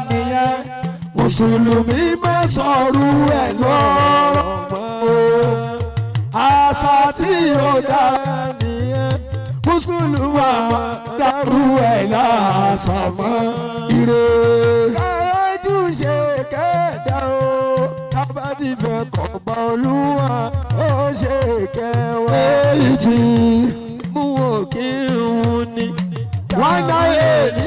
nìyẹn, mùsùlùmí má sọ̀rọ̀ ẹ̀ lọ́rọ̀ o. Àṣà tí ò dára nìyẹn, mùsùlùmí dàrú ẹ̀ lásà mọ́ ire. Káyọ̀jú ṣe kẹ́ẹ̀dá o, tábà ti fẹ́ kọ̀ọ̀bà olúwa ó ṣe kẹwàá. Èyí tí mú wò kí n wù ní. 198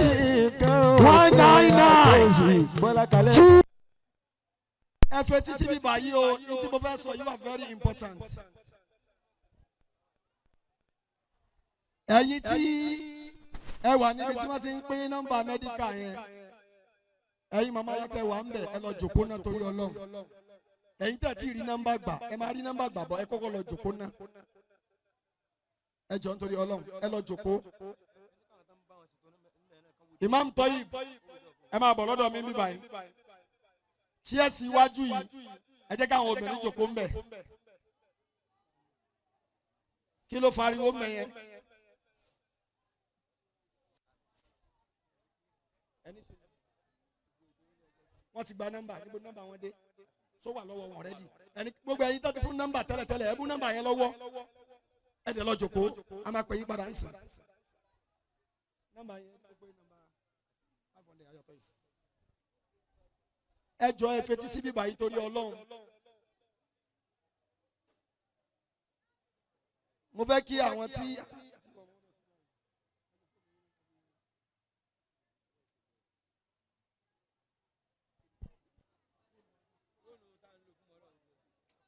199 Bọ́lá kalẹ̀. 2. Ẹ fetí síbí báyìí o, ní tí mo fẹ́ sọ yìí wà very important. Ẹ̀yin tí ẹ wà níbi tí wọ́n ti ń pín nọ́mbà medical yẹn, ẹ̀yin màmá wa tẹ wà ń bẹ̀, ẹ lọ jòkó náà torí Ọlọ́run. Ẹ̀yin tẹ̀ tí rí nọ́mbà gbà, ẹ máa rí nọ́mbà gbà bọ̀, ẹ kọ́kọ́ lọ jòkó náà. Ẹ jọ nítorí Ọlọ́run, ẹ lọ jòkó. Imam Toyib, ẹ máa bọ̀ lọ́dọ̀ mi bíbáyìí. Tí ẹ sì wájú yìí, ẹ jẹ́ káwọn obìnrin jòkó ń bẹ̀. Kí ló fariwo mẹ́yẹn? Wọ́n ti gba nọ́mbà, níbo nọ́mbà wọn dé? Tó wà lọ́wọ́ wọn already. Ẹni gbogbo ẹ̀yin tó ti fún nọ́mbà tẹ́lẹ̀tẹ́lẹ̀, ẹ mú nọ́mbà yẹn lọ́wọ́. Ẹ dẹ̀ lọ jòkó, a máa pè yín padà ń sìn. Nọ́mbà yẹn gbogbo nọ́mbà 500 ayọ̀tọ̀ yìí. Ẹ jọ ẹ fetí sí bíbá yìí torí Ọlọ́run. Mo fẹ́ kí àwọn tí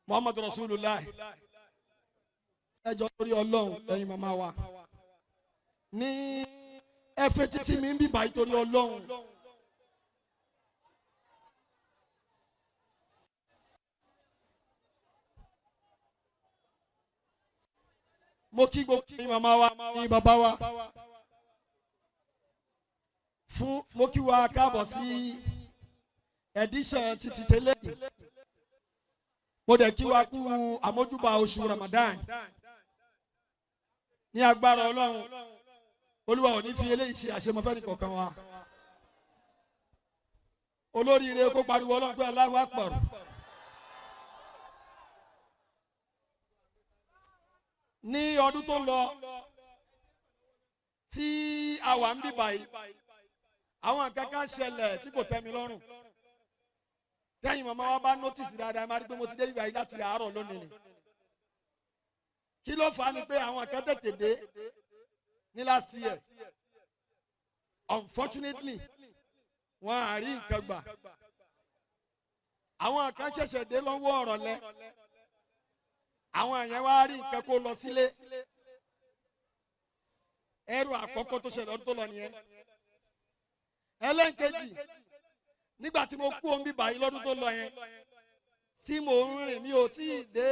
Muhammadu Rasulullah, ẹ jọ torí Ọlọ́run, ẹ̀yin màmá wa ní ẹ fetí sí mi ń bíbá yìí torí Ọlọ́run. Mo kí gbogbo ẹ̀yin màmá wa, ẹ̀yin bàbá wa, fún mo kí wa káàbọ̀ sí edition títí tẹ́lẹ̀ yìí. Mo dẹ̀ kí wa kú àmójúbà oṣù Ramadan. Ní agbára Ọlọ́run, Olúwa ò ní fi eléyìí ṣe àṣemọ́fẹ́ nìkọ̀ọ̀kan wa. Olóríire kó pariwo Ọlọ́run pé Allahu Akbar. Ní ọdún tó lọ tí a wà ń bí báyìí, àwọn nǹkan kan ṣẹlẹ̀ tí kò tẹ́ mi lọ́rùn. Tẹ́yìn màmá wa bá notice dáadáa, máa rí pé mo ti dé bí báyìí láti àárọ̀ lónìí ni. Kí ló fà á ni pé àwọn kan tètè dé ní last year. Unfortunately, wọ́n á rí nǹkan gbà. Àwọn kan ṣẹ̀ṣẹ̀ dé lọ́wọ́ ọ̀rọ̀ lẹ. Àwọn yẹn wá rí nǹkan kó lọ sílé. Ẹrù àkọ́kọ́ tó ṣẹlẹ̀ ọdún tó lọ nìyẹn. Ẹlẹ́nkejì, nígbà tí mo kú òun bíbá yìí lọ́dún tó lọ yẹn, tí mò ń rìn mi ò tí ì dé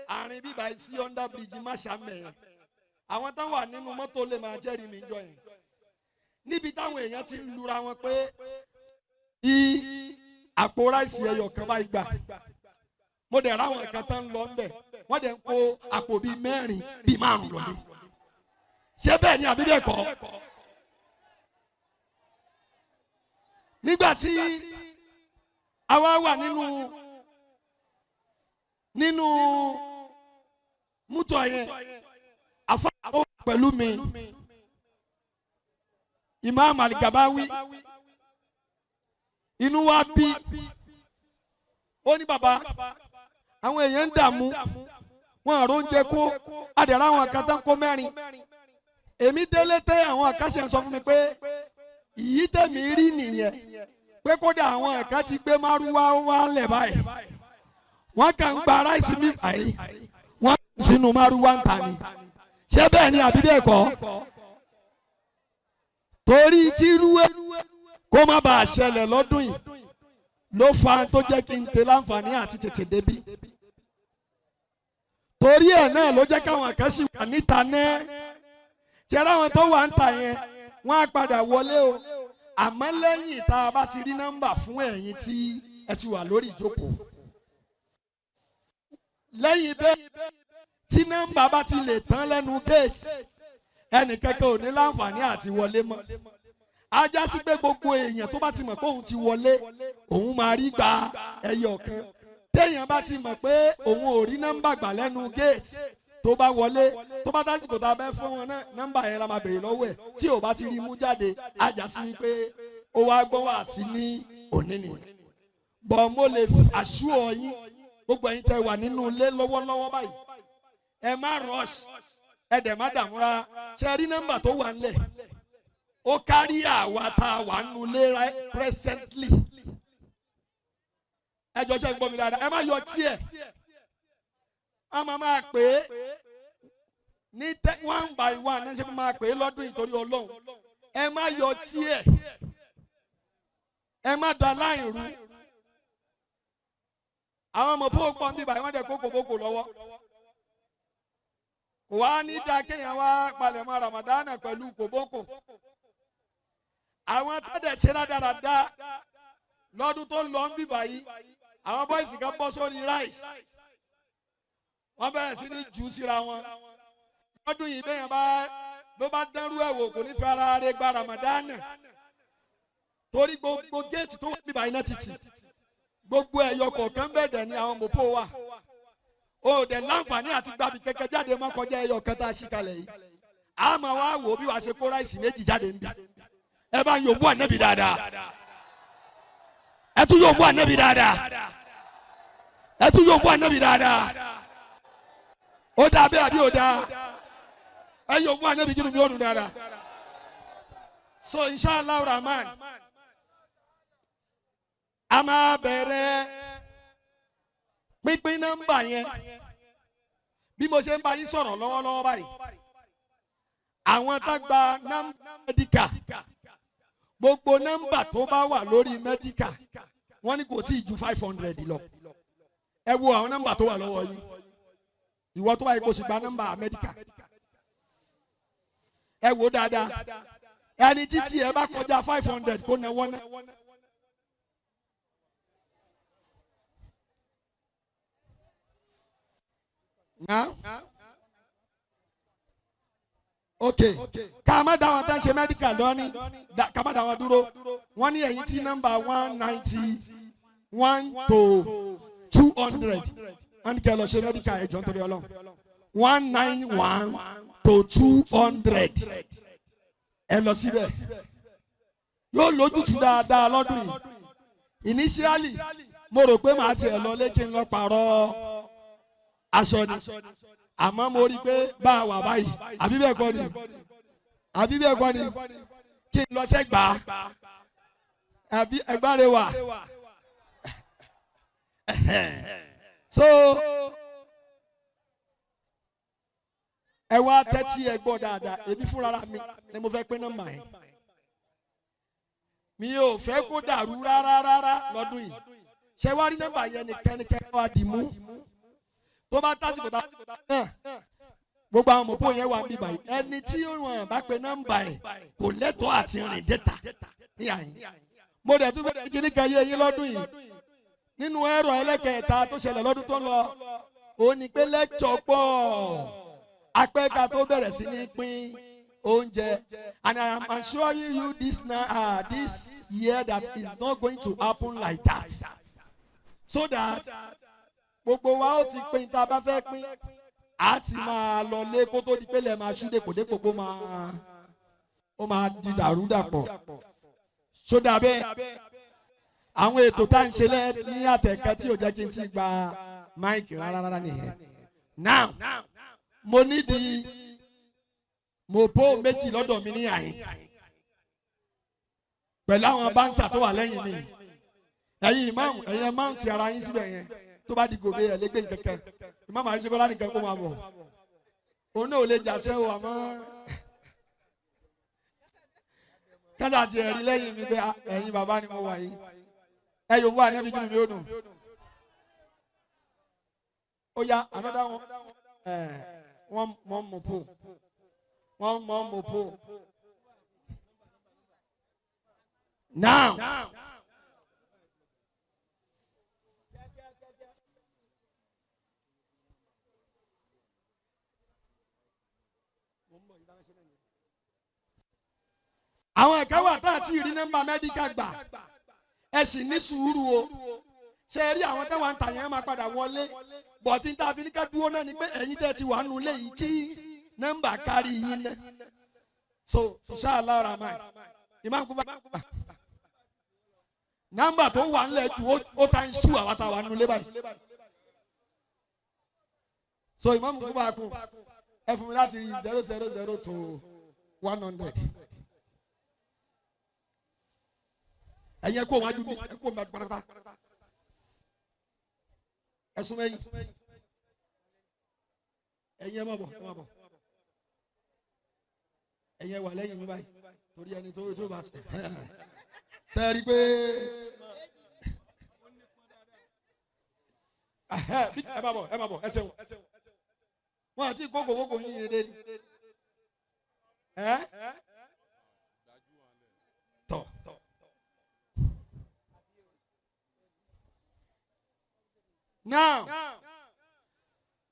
àárín bíbá yìí sí under bridge Máṣámẹ̀ yẹn. Àwọn táwọn wà nínú mọ́tò lè máa jẹ́rìí mi jọ yẹn. Níbi táwọn èèyàn ti ń lura wọn pé bí àpò ráìsì ẹyọ kan báyìí gbà. Mo dẹ̀ ráwọn kan tán ń lọ ńbẹ̀, wọ́n dẹ̀ ń kó àpò bíi mẹ́rin bíi márùn-ún lọlé. Ṣé bẹ́ẹ̀ ni àbí bẹ́ẹ̀ kọ́? Nígbà tí àwa wà nínú mútọ̀ yẹn, àfa ó pẹ̀lú mi, Imam Al-Gabawi, inú wa bí, ó ní bàbá, àwọn èèyàn ń dààmú, wọn àrò oúnjẹ kó, àdàrà àwọn kan tán kó mẹ́rin. Èmi délé tẹ àwọn àkàṣe ń sọ fún mi pé ìyí tẹ̀mí rí nìyẹn, pé kódà àwọn ẹ̀ka ti gbé márúwá wálẹ̀ báyìí, wọ́n kàn ń gba ráìsì mi báyìí, wọ́n sínú márúwá ń ta ni. Ṣé bẹ́ẹ̀ ni àbí bẹ́ẹ̀ kọ́? Torí kírú ẹ kó má bàa ṣẹlẹ̀ lọ́dún yìí ló fa tó jẹ́ kí n tẹ láǹfààní àti tètè débí. Torí ẹ̀ náà ló jẹ́ káwọn kan sì wà níta náà. Ṣé ráwọn tó wà ń ta yẹn, wọ́n á padà wọlé o. Àmọ́ lẹ́yìn tá a bá ti rí nọ́mbà fún ẹ̀yin tí ẹ ti wà lórí ìjókòó. Lẹ́yìn bẹ́ẹ̀ tí nọ́mbà bá ti lè tán lẹ́nu géètì, ẹnì kankan ò ní láǹfààní àti wọlé mọ́. Ajá sí pé gbogbo èèyàn tó bá ti mọ̀ pé òun ti wọlé, òun máa rí gba ẹyọ kan. Téèyàn bá ti mọ̀ pé òun ò rí nọ́mbà gbà lẹ́nu gate tó bá wọlé, tó bá tásìkò tá a bẹ́ fún wọn náà, nọ́mbà yẹn la máa béèrè lọ́wọ́ ẹ̀. Tí ò bá ti rí mú jáde, ajá sí pé ó wá gbọ́ wá sí ní òní nìyẹn. Bọ̀ mo lè assure yín, gbogbo ẹ̀yin tẹ́ wà nínú ilé lọ́wọ́lọ́wọ́ báyìí, ẹ má rush, ẹ dẹ̀ má dààmú rárá. Ṣe rí nọ́mbà tó wà ńlẹ̀, ó kárí àwa tá a wà nínú ilé presently. Ẹ jọ, ṣe ń gbọ́ mi dáadáa? Ẹ má yọ tiẹ̀. A máa máa pè é ní one by one ní ṣe máa pè é lọ́dún ìtorí Ọlọ́run. Ẹ má yọ tiẹ̀, ẹ má da láì rú. Àwọn ọmọ bó pọ̀ níbà, wọ́n dẹ̀ kókò bókò lọ́wọ́. Kò wá ní dáa kéèyàn wá palẹ̀mọ́ Ramadana pẹ̀lú kòbókò. Àwọn tó dẹ̀ ṣe rádaràda lọ́dún tó lọ ń bíbà yìí, àwọn boys kan bọ́ sórí rice, wọ́n bẹ̀rẹ̀ sí ní jù síra wọn. Lọ́dún yìí, bẹ́ẹ̀ bá ló bá dánrú ẹ̀ wò, kò ní fi ara rẹ̀ gba Ramadana, torí gbogbo géètì tó wà bíbà iná títì, gbogbo ẹ̀yọ kọ̀ọ̀kan bẹ́ẹ̀ dẹ̀ ni àwọn mọ̀pó wà. O dẹ̀ láǹfààní àti gbàbí kẹ̀kẹ́ jáde mọ́ kọjá ẹyọ kan tá a ṣí kalẹ̀ yìí. A máa wá wò bí wàá ṣe kó rice méjì jáde ń bì. Ẹ bá ń yòókù ànábì dáadáa. Ẹ tún yòókù ànábì dáadáa. Ẹ tún yòókù ànábì dáadáa. Ó dáa bẹ́ẹ̀ àbí ó dáa? Ẹ yòókù ànábì kí ni mi ó dùn dáadáa. So inshallah rahman, a máa bẹ̀rẹ̀ pínpín nọ́mbà yẹn. Bí mo ṣe ń bá yín sọ̀rọ̀ lọ́wọ́lọ́wọ́ báyìí, àwọn tá gba nọ́mbà medical, gbogbo nọ́mbà tó bá wà lórí medical, wọ́n ní kò tí ì ju 500 lọ. Ẹ wo àwọn nọ́mbà tó wà lọ́wọ́ yín. Ìwọ tó bá yẹ kó sì gba nọ́mbà medical, ẹ wo dáadáa. Ẹni títí ẹ bá kọjá 500, kó náwó ná. Now? Ok, ká má dá wọn tán ṣe medical lọ́ní, ká má dá wọn dúró. Wọ́n ní ẹ̀yìn tí nọ́mbà 191 to 200, wọ́n ní kẹ́ ẹ lọ ṣe medical. Ẹ̀jọ̀, nítorí Ọlọ́run, 191 to 200, ẹ lọ síbẹ̀, yóò lójútu dáadáa lọ́dún yìí. Initially, mo rò pé màá tiẹ̀ lọ lé kí n lọ pààrọ̀ aṣọ ni, àmọ́ mo rí i pé bá a wà báyìí, àbí bẹ́ẹ̀ kọ́ ni, àbí bẹ́ẹ̀ kọ́ ni, kí n lọ sẹ́gbàá àbí ẹgbàre wà. So ẹ wá tẹ́tí, ẹ gbọ́ dáadáa. Èmi fúnra mi ni mo fẹ́ pín nọ́mbà yẹn. Mi ò fẹ́ kó dàrú rárá rárá lọ́dún yìí. Ṣé wá rí nọ́mbà yẹn ní kẹ́nikẹ́ni wá dì mú. Tó bá tásìkò tá náà, gbogbo àwọn mọ̀pọ̀ yẹn wà níbí báyìí. Ẹni tí wọn bá pe nọ́mbà ẹ̀ kò lẹ́tọ̀ọ́ àti rìn dẹ́ta ní àyín. Mo dẹ̀ tún fẹ́ kí ní kan yé yín lọ́dún yìí. Nínú ẹ̀rọ ẹlẹ́kẹ̀ẹ́ta tó ṣẹlẹ̀ lọ́dún tó lọ, òun ni pé lecture pọ̀, apẹ́ka tó bẹ̀rẹ̀ sí ní pín oúnjẹ. And I am assuring you this now, this year, that it's not going to happen like that, so that gbogbo wa ó ti pín tá a bá fẹ́ pín, a ti máa lọ lé kó tó di pé lẹ́ẹ̀ máa ṣú dèpò dépò kó máa ó máa di dàrúdàpọ̀. Sódà bẹ́ẹ̀, àwọn ètò tá à ń ṣe lẹ́ ní àtẹ̀kẹ́ tí ò jẹ́ kí n ti gba mic rárá rárá nìyẹn. Now, mo nídìí mopo méjì lọ́dọ̀ mi ní àyín pẹ̀lú àwọn bouncer tó wà lẹ́yìn mi. Ẹ̀yin ìmáàmù, ẹ̀yin máàmù ti ara yín síbẹ̀ yẹn. Tó bá di gòbè ẹ̀ lẹ́gbẹ̀ẹ́ kẹ̀kẹ́, ìmáàmù àríṣekọ́lá nìkan kó máa bọ̀. Òun náà ò lè jà sẹ́ o, àmọ́ kásá ti ẹ̀rí lẹ́yìn mi pé ẹ̀yin bàbá ni mo wà yìí. Ẹ yóò wá níbi kí mi ó dùn. Ó yá, another one. Ẹ̀ wọ́n mọ̀ mọ̀ pò, wọ́n mọ̀ mọ̀ pò now. Àwọn ẹ̀ka wà tá àti ìrí nọ́mbà medical gbà, ẹ sì ní sùúrù o. Ṣe é rí àwọn táwọn ń tà yẹn máa padà wọlé bọ̀tí tá a fi ní ká dúró náà ni pé ẹ̀yin tẹ́ ti wà nù lé yìí kí nọ́mbà kárí yín náà. So inshallah rahman, Imam Kuba, nọ́mbà tó wà ńlẹ̀ ju ó times two àwọn táwa nù lé báyìí. So Imam Kuba kù, ẹ fún mi láti rí 000 to 100. Ẹ̀yin ẹ kó wájú mi, ẹ kó mi pátápátá, ẹ sún mẹ́yìn. Ẹ̀yin ẹ má bọ̀, ẹ má bọ̀. Ẹ̀yin ẹ wà lẹ́yìn mi báyìí torí ẹni tó bá ṣe ṣe rí i pé ẹ má bọ̀, ẹ má bọ̀, ẹ ṣeun. Wọn àti kókò kókò yín yé dé ni ẹ tọ. Now,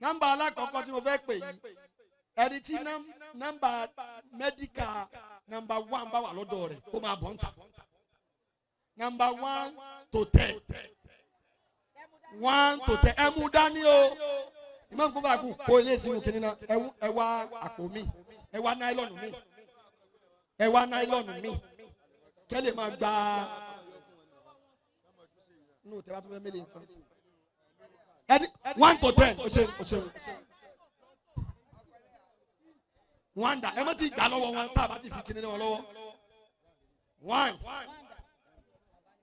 nọ́mbà alákọ̀ọ́kọ́ tí mo fẹ́ pè yìí, ẹni tí nọ́mbà mẹ́díkà nọ́mbà 1 bá wà lọ́dọ̀ rẹ̀ kó máa bọ̀ ń tà. Nọ́mbà 1 to 10, 1 to 10, ẹ mú dání o. Ìmọ̀ nǹkan bá kú kó ilé ìsinmi kìíní náà. Ẹ wá àpò mi, ẹ wá náílọ̀nù mi, ẹ wá náílọ̀nù mi kẹ́ lè máa gba nù tẹ́ bá tún fẹ́ mélòó nǹkan. Ẹni 1 to 10, o ṣeun, o ṣeun. One da, ẹ má ti gbà lọ́wọ́ wọn tá a bá ti fi kíni wọn lọ́wọ́. One,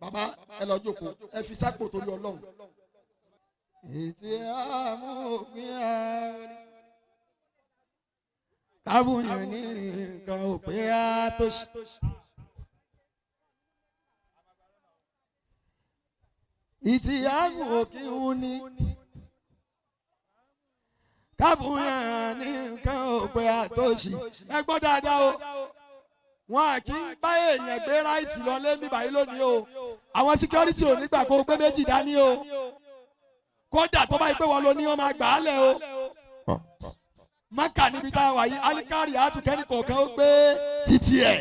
baba, ẹ lọ jókòó, ẹ fi sápò torí Ọlọ́run. Ètí àmúfin àwọn kábùyàn ní nǹkan òpin àtòsí. Ìtì àmúfin ní kábùyàn ní nǹkan òpin àtòsí. Ẹ gbọ́ dáadáa o, wọn à kí ń bá èèyàn gbé ráìsì lọ lé mi báyìí lónìí o. Àwọn síkírọ́rìtì ò ní gbà kó gbé méjì dání o. Kódà tó bá yìí pé wọn ló ní wọn máa gbà á lẹ̀ o. Maka níbi tá a wà yìí, alikari àtúkẹ́ni kọ̀ọ̀kan ó gbé títí ẹ̀.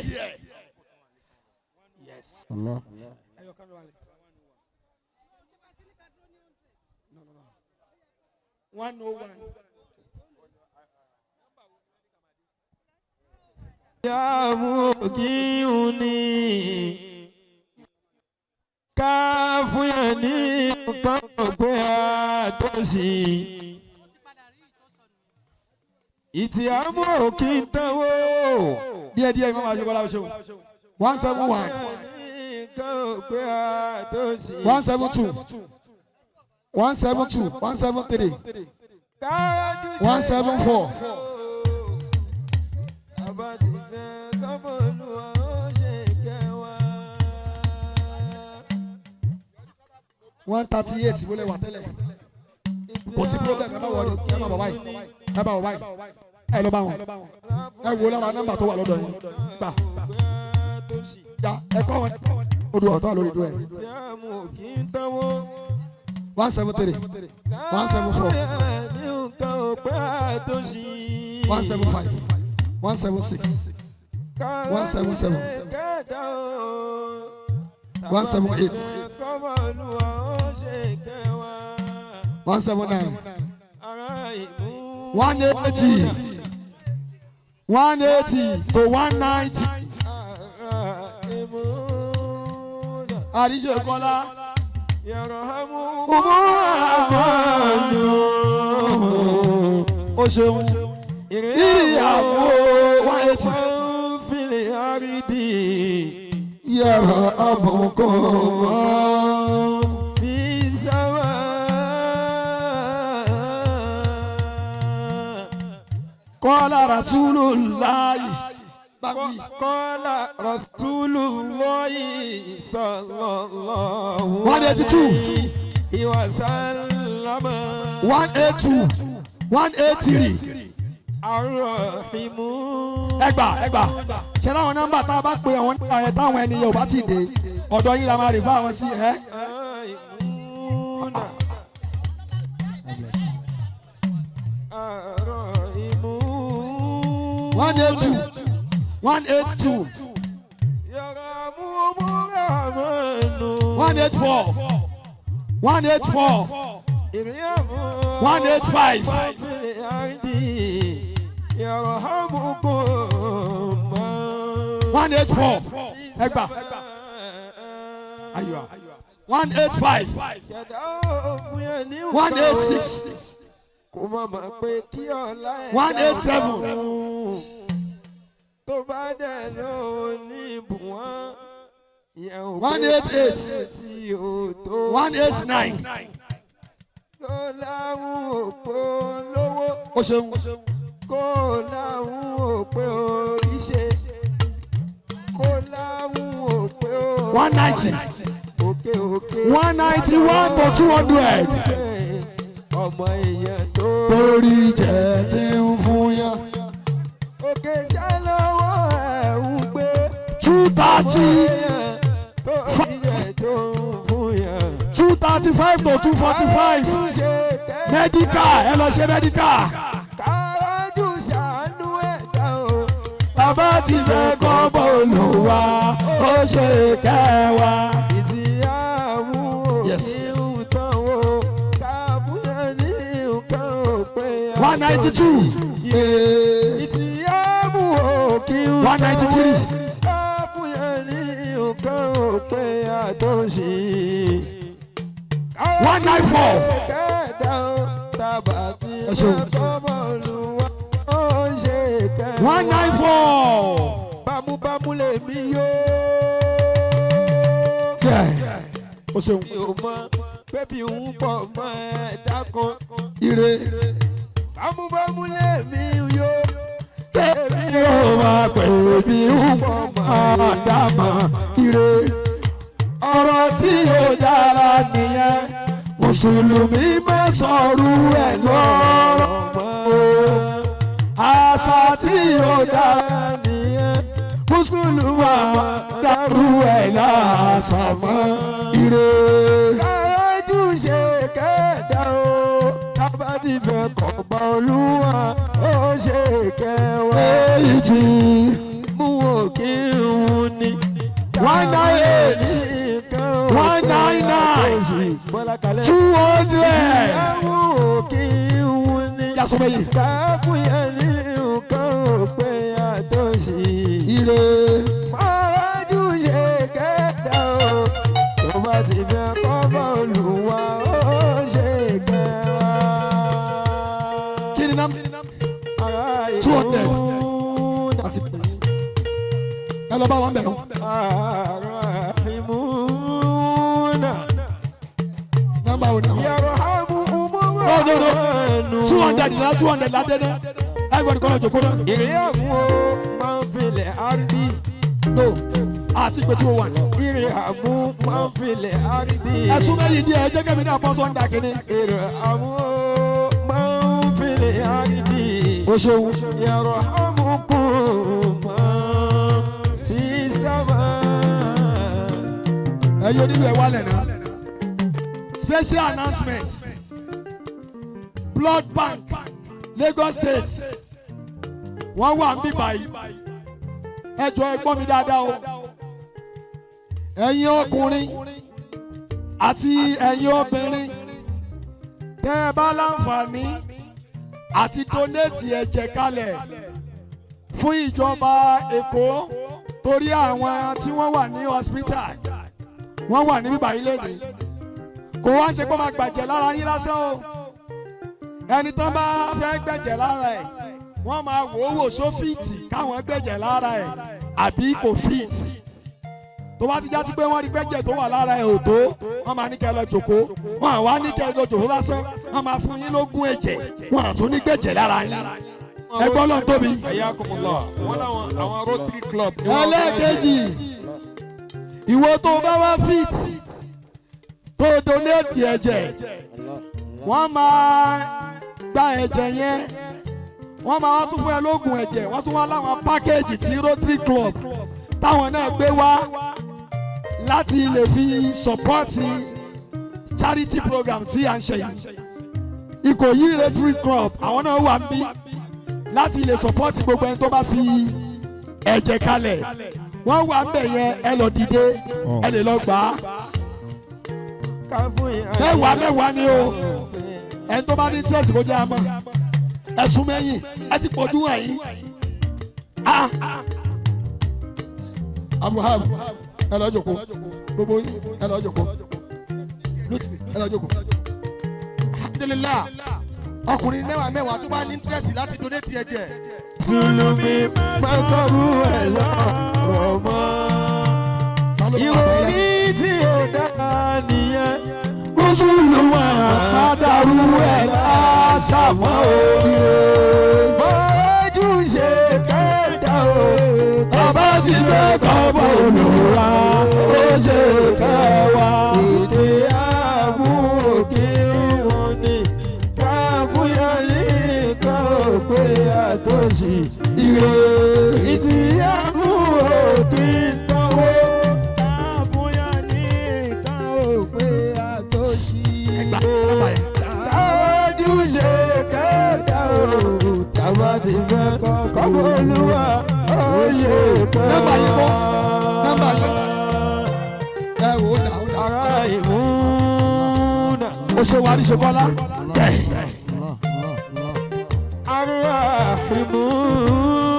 Allah. 101. Yàmú kí n ní ká fún yẹn ní nǹkan pé àtọ́sí. Ìtì àmú kí n tánwó. Díẹ̀ díẹ̀, ìmọ̀ àjọpọ̀ la ṣe o. 171. Nǹkan pé àtọ́sí. 172, 172, 173, 174. Bàbá ti fẹ́ kọ́mọ Olúwa ó ṣe kẹwàá. 138 wọlé wà tẹ́lẹ̀. Kò sí problem, ẹ má wọlé, ẹ má bọ̀ báyìí, ẹ má bọ̀ báyìí, ẹ lọ bá wọn. Ẹ wo lára nọ́mbà tó wà lọ́dọ̀ yín gbà. Ya ẹ kọ́ wọn odò ọ̀tọ̀ lórí ìdó ẹ̀. Tí a mú kí n tánwó. 173, 174. Ní nǹkan ò pé àtòsí. 175, 176, 177. Kẹ́ẹ̀dá o. 178. Kọ́mọ Olúwa ó ṣe kẹwàá. 179. Ará ìmú. 180, 180 to 190. Ará ìmú. Àdìsẹ́ Kọ́lá. Yarhamu Umu Amanu. O ṣeun. Ìrìyàwó 180. Fil ardi. Yàrá àbùkù wọn. Fi sama. Kọ́lá Rasulullahi. Báwí. Qala Rasulullahi sallallahu 182. alayhi wa sallam. 182, 183. Arrahimu. Ẹgbà ẹgbà, ṣe láwọn nọ́mbà tá a bá pe àwọn nọ́mbà yẹn táwọn ènìyàn ò bá ti dé ọ̀dọ̀ yín la máa rí fún àwọn sí ẹ. Arrahimuna. Arrahimu. 182, 182, 184, 184, ارحموا 185. من في الأرض يرحمكم من 184. في Ẹgbà. السماء. Ayiwa, 185, Kẹ̀dá ò fún yẹn ní nǹkan 186, kó má mọ̀ pé kí ọ̀la ẹ̀ 187. dáhùn. Tó bá dẹ̀ ló ní ìbùwọ́n ìyẹn ò pé 188. tí ò tó. 189. Kó láwùn òpó lówó O ṣeun. kó láwùn òpó oríṣe kó láwùn òpó 190. òkè òkè. 191 to 200. Ọmọ èèyàn tó. Torí jẹ́ tí ń fún yàn. Òkè ṣá lọ́wọ́ ẹ̀ ń gbé. 230. Tó jíjẹ tó ń fún yàn. 235 to 245. Medical, ẹ lọ ṣe medical. Kárọ́jù ṣàánú ẹ̀dá o. Bàbá ti fẹ́ kọ́ bọ́ọ̀lù wa, ó ṣe kẹwàá. Ìtì àwọn Yes. òkè ń tán o. Káfúnyàn ní nǹkan ò pé. 192. Ìtì àwọn òkè ń tán o. 193. Káfúnyàn ní nǹkan ò pé àtúnṣe. 194. Kẹ́ẹ̀dá o. Tábà tí Ẹ ṣeun. kọ́ bọ́ọ̀lù wa ó ṣe kẹwàá. 194. Bámúbámú lèmi yó. Yeah. O ṣeun. Mi ò mọ bébí ń pọ̀ mọ́ ẹ̀dá kan. Ire. Bámúbámú lèmi yó. Tẹ́mi yóò máa pè mí ń máa dámọ̀ ire. Ọ̀rọ̀ tí yóò dára nìyẹn. Mùsùlùmí má sọ̀rọ̀ ẹ̀ lọ́rọ̀ o. Àṣà tí yóò dára nìyẹn. Mùsùlùmí máa dàrú ẹ̀ láṣà mọ́ ire. Kárọ́jú ṣe kẹ́ẹ̀dá o. Tábà ti fẹ́ kọ̀ọ̀bà olúwa ó ṣe kẹwàá. Èyí tí Mú òkè ń ní. 198, 199, Bọ́lá kalẹ̀. 200. Ẹ̀wọ̀n òkè ń ní. Yasọ̀bẹ̀yì. Káfíń ní nǹkan ò pé àtúnṣe. Ire. Mọ́rájú ṣe kẹ́dà o. Tó bá ti fẹ́ kọ́ bọ́ọ̀lù wa ó ṣe kẹwàá. Kí ni náà? Ará 200. ìlú Àti pè é. Ẹ lọ bá wọn bẹ̀rù. Ará ìmúnà. Nọ́mbà wo ni àwọn? Yarhamu umur No, no, no. 200 la, 200 la dé náà. Everybody kọ́ lọ jòkó náà. Ìrìàmù o máa ń filẹ̀ àrídì. No. Àti ìpè 201. Ìrìàmù máa ń filẹ̀ àrídì. Ẹ̀sùn mẹ́yìn díẹ̀, ẹ jẹ́ kẹ́mi náà bọ́ sọ́ńdà kínní. Ìrìàmù o máa ń filẹ̀ àrídì. O ṣeun. Yarhamukum man fi sama. Ẹ̀yin onílù ẹ̀ wálẹ̀ náà. Special announcement. Blood Bank Lagos State. Wọ́n wà ń bí báyìí. Ẹ jọ̀ọ́, ẹ gbọ́ mi dáadáa o. Ẹ̀yin ọkùnrin àti ẹ̀yin obìnrin, tẹ́ ẹ bá láǹfààní àti donate ẹ̀jẹ̀ kalẹ̀ fún ìjọba Èkó torí àwọn tí wọ́n wà ní hospital, wọ́n wà ní bíbá yìí lónìí. Kò wá ń ṣe pé ó máa gbàjẹ́ lára yín lásán o. Ẹni tán bá fẹ́ gbẹ̀jẹ̀ lára ẹ̀, wọ́n máa wò ó wò só fit káwọn gbẹ̀jẹ̀ lára ẹ̀ àbí kò fit. Tó bá ti já sí pé wọ́n rí gbẹ̀jẹ̀ tó wà lára ẹ̀ ò tó, wọ́n máa ní kẹ́ ẹ lọ jòkó. Wọ́n àwa ní kẹ́ ẹ lọ jòkó lásán, wọ́n máa fún yín lógún ẹ̀jẹ̀, wọ́n àtún ní gbẹ̀jẹ̀ lára yín. Ẹ gbọ́ lọ́n tóbi. Ayakumullah. Wọ́n láwọn àwọn Rotary Club ni wọ́n. Ẹlẹ́ẹ̀kejì, ìwọ tó bá wá fit tó donate ẹ̀jẹ̀, wọ́n máa gba ẹ̀jẹ̀ yẹn, wọ́n máa wá tún fún ẹ lóògùn ẹ̀jẹ̀. Wọ́n tún wá láwọn package tí Rotary Club táwọn náà gbé wá láti lè fi support charity program tí à ń ṣe yìí. Ìkòyí Rotary Club, àwọn náà wà ń bí láti lè support gbogbo ẹni tó bá fi ẹ̀jẹ̀ kalẹ̀. Wọ́n wà ń bẹ̀ yẹn. Ẹ lọ dìde, ẹ lè lọ gbà á. Ká fún yàn ní Mẹ́wàá mẹ́wàá ni o. òpè. Ẹni tó bá ní interest kó jẹ́ àmọ́. Ẹ̀sùn mẹ́yìn ẹ ti pọ̀ dún wọ̀nyí. Ah! Abraham, ẹ lọ jókòó. Gbogbo yín, ẹ lọ jókòó. Lutfi, ẹ lọ jókòó. Alhamdulillah, ọkùnrin mẹ́wàá mẹ́wàá tó bá ní interest láti donate ẹ̀jẹ̀. Mùsùlùmí máa kọ́rù ẹ̀ lọ́rọ̀ mọ́. Ta ló máa bẹ̀rẹ̀? Ìròrí tí ò dáa nìyẹn. Mùsùlùmá dàrú ẹ̀ lásàmọ́ òye. Mọ̀ọ́jú ṣe kẹ́dà o. Bàbá ti fẹ́ kọ́ bọ̀ olùwà ó ṣe kẹwàá. Ètè ààbò òkè wọn ni ká fún yàn ní nǹkan òpè àtòṣì. Ire. Ìtì ààbò òkè tánwó. Ká fún yàn ní nǹkan òpè àtòṣì. Ẹgbàá nọ́mbà yẹn. Káwájú ṣe kẹ́dà o. Tàbá ti fẹ́ kọ́ olúwa ó ṣe kẹ́wàá. Nọ́mbà yẹn kọ́. Nọ́mbà yẹn. Ẹ wò ó dà ó dà. Ará ìmúnà. Ó ṣe wà ní Ṣekọ́lá. Tẹ̀. Ará ìmúnà.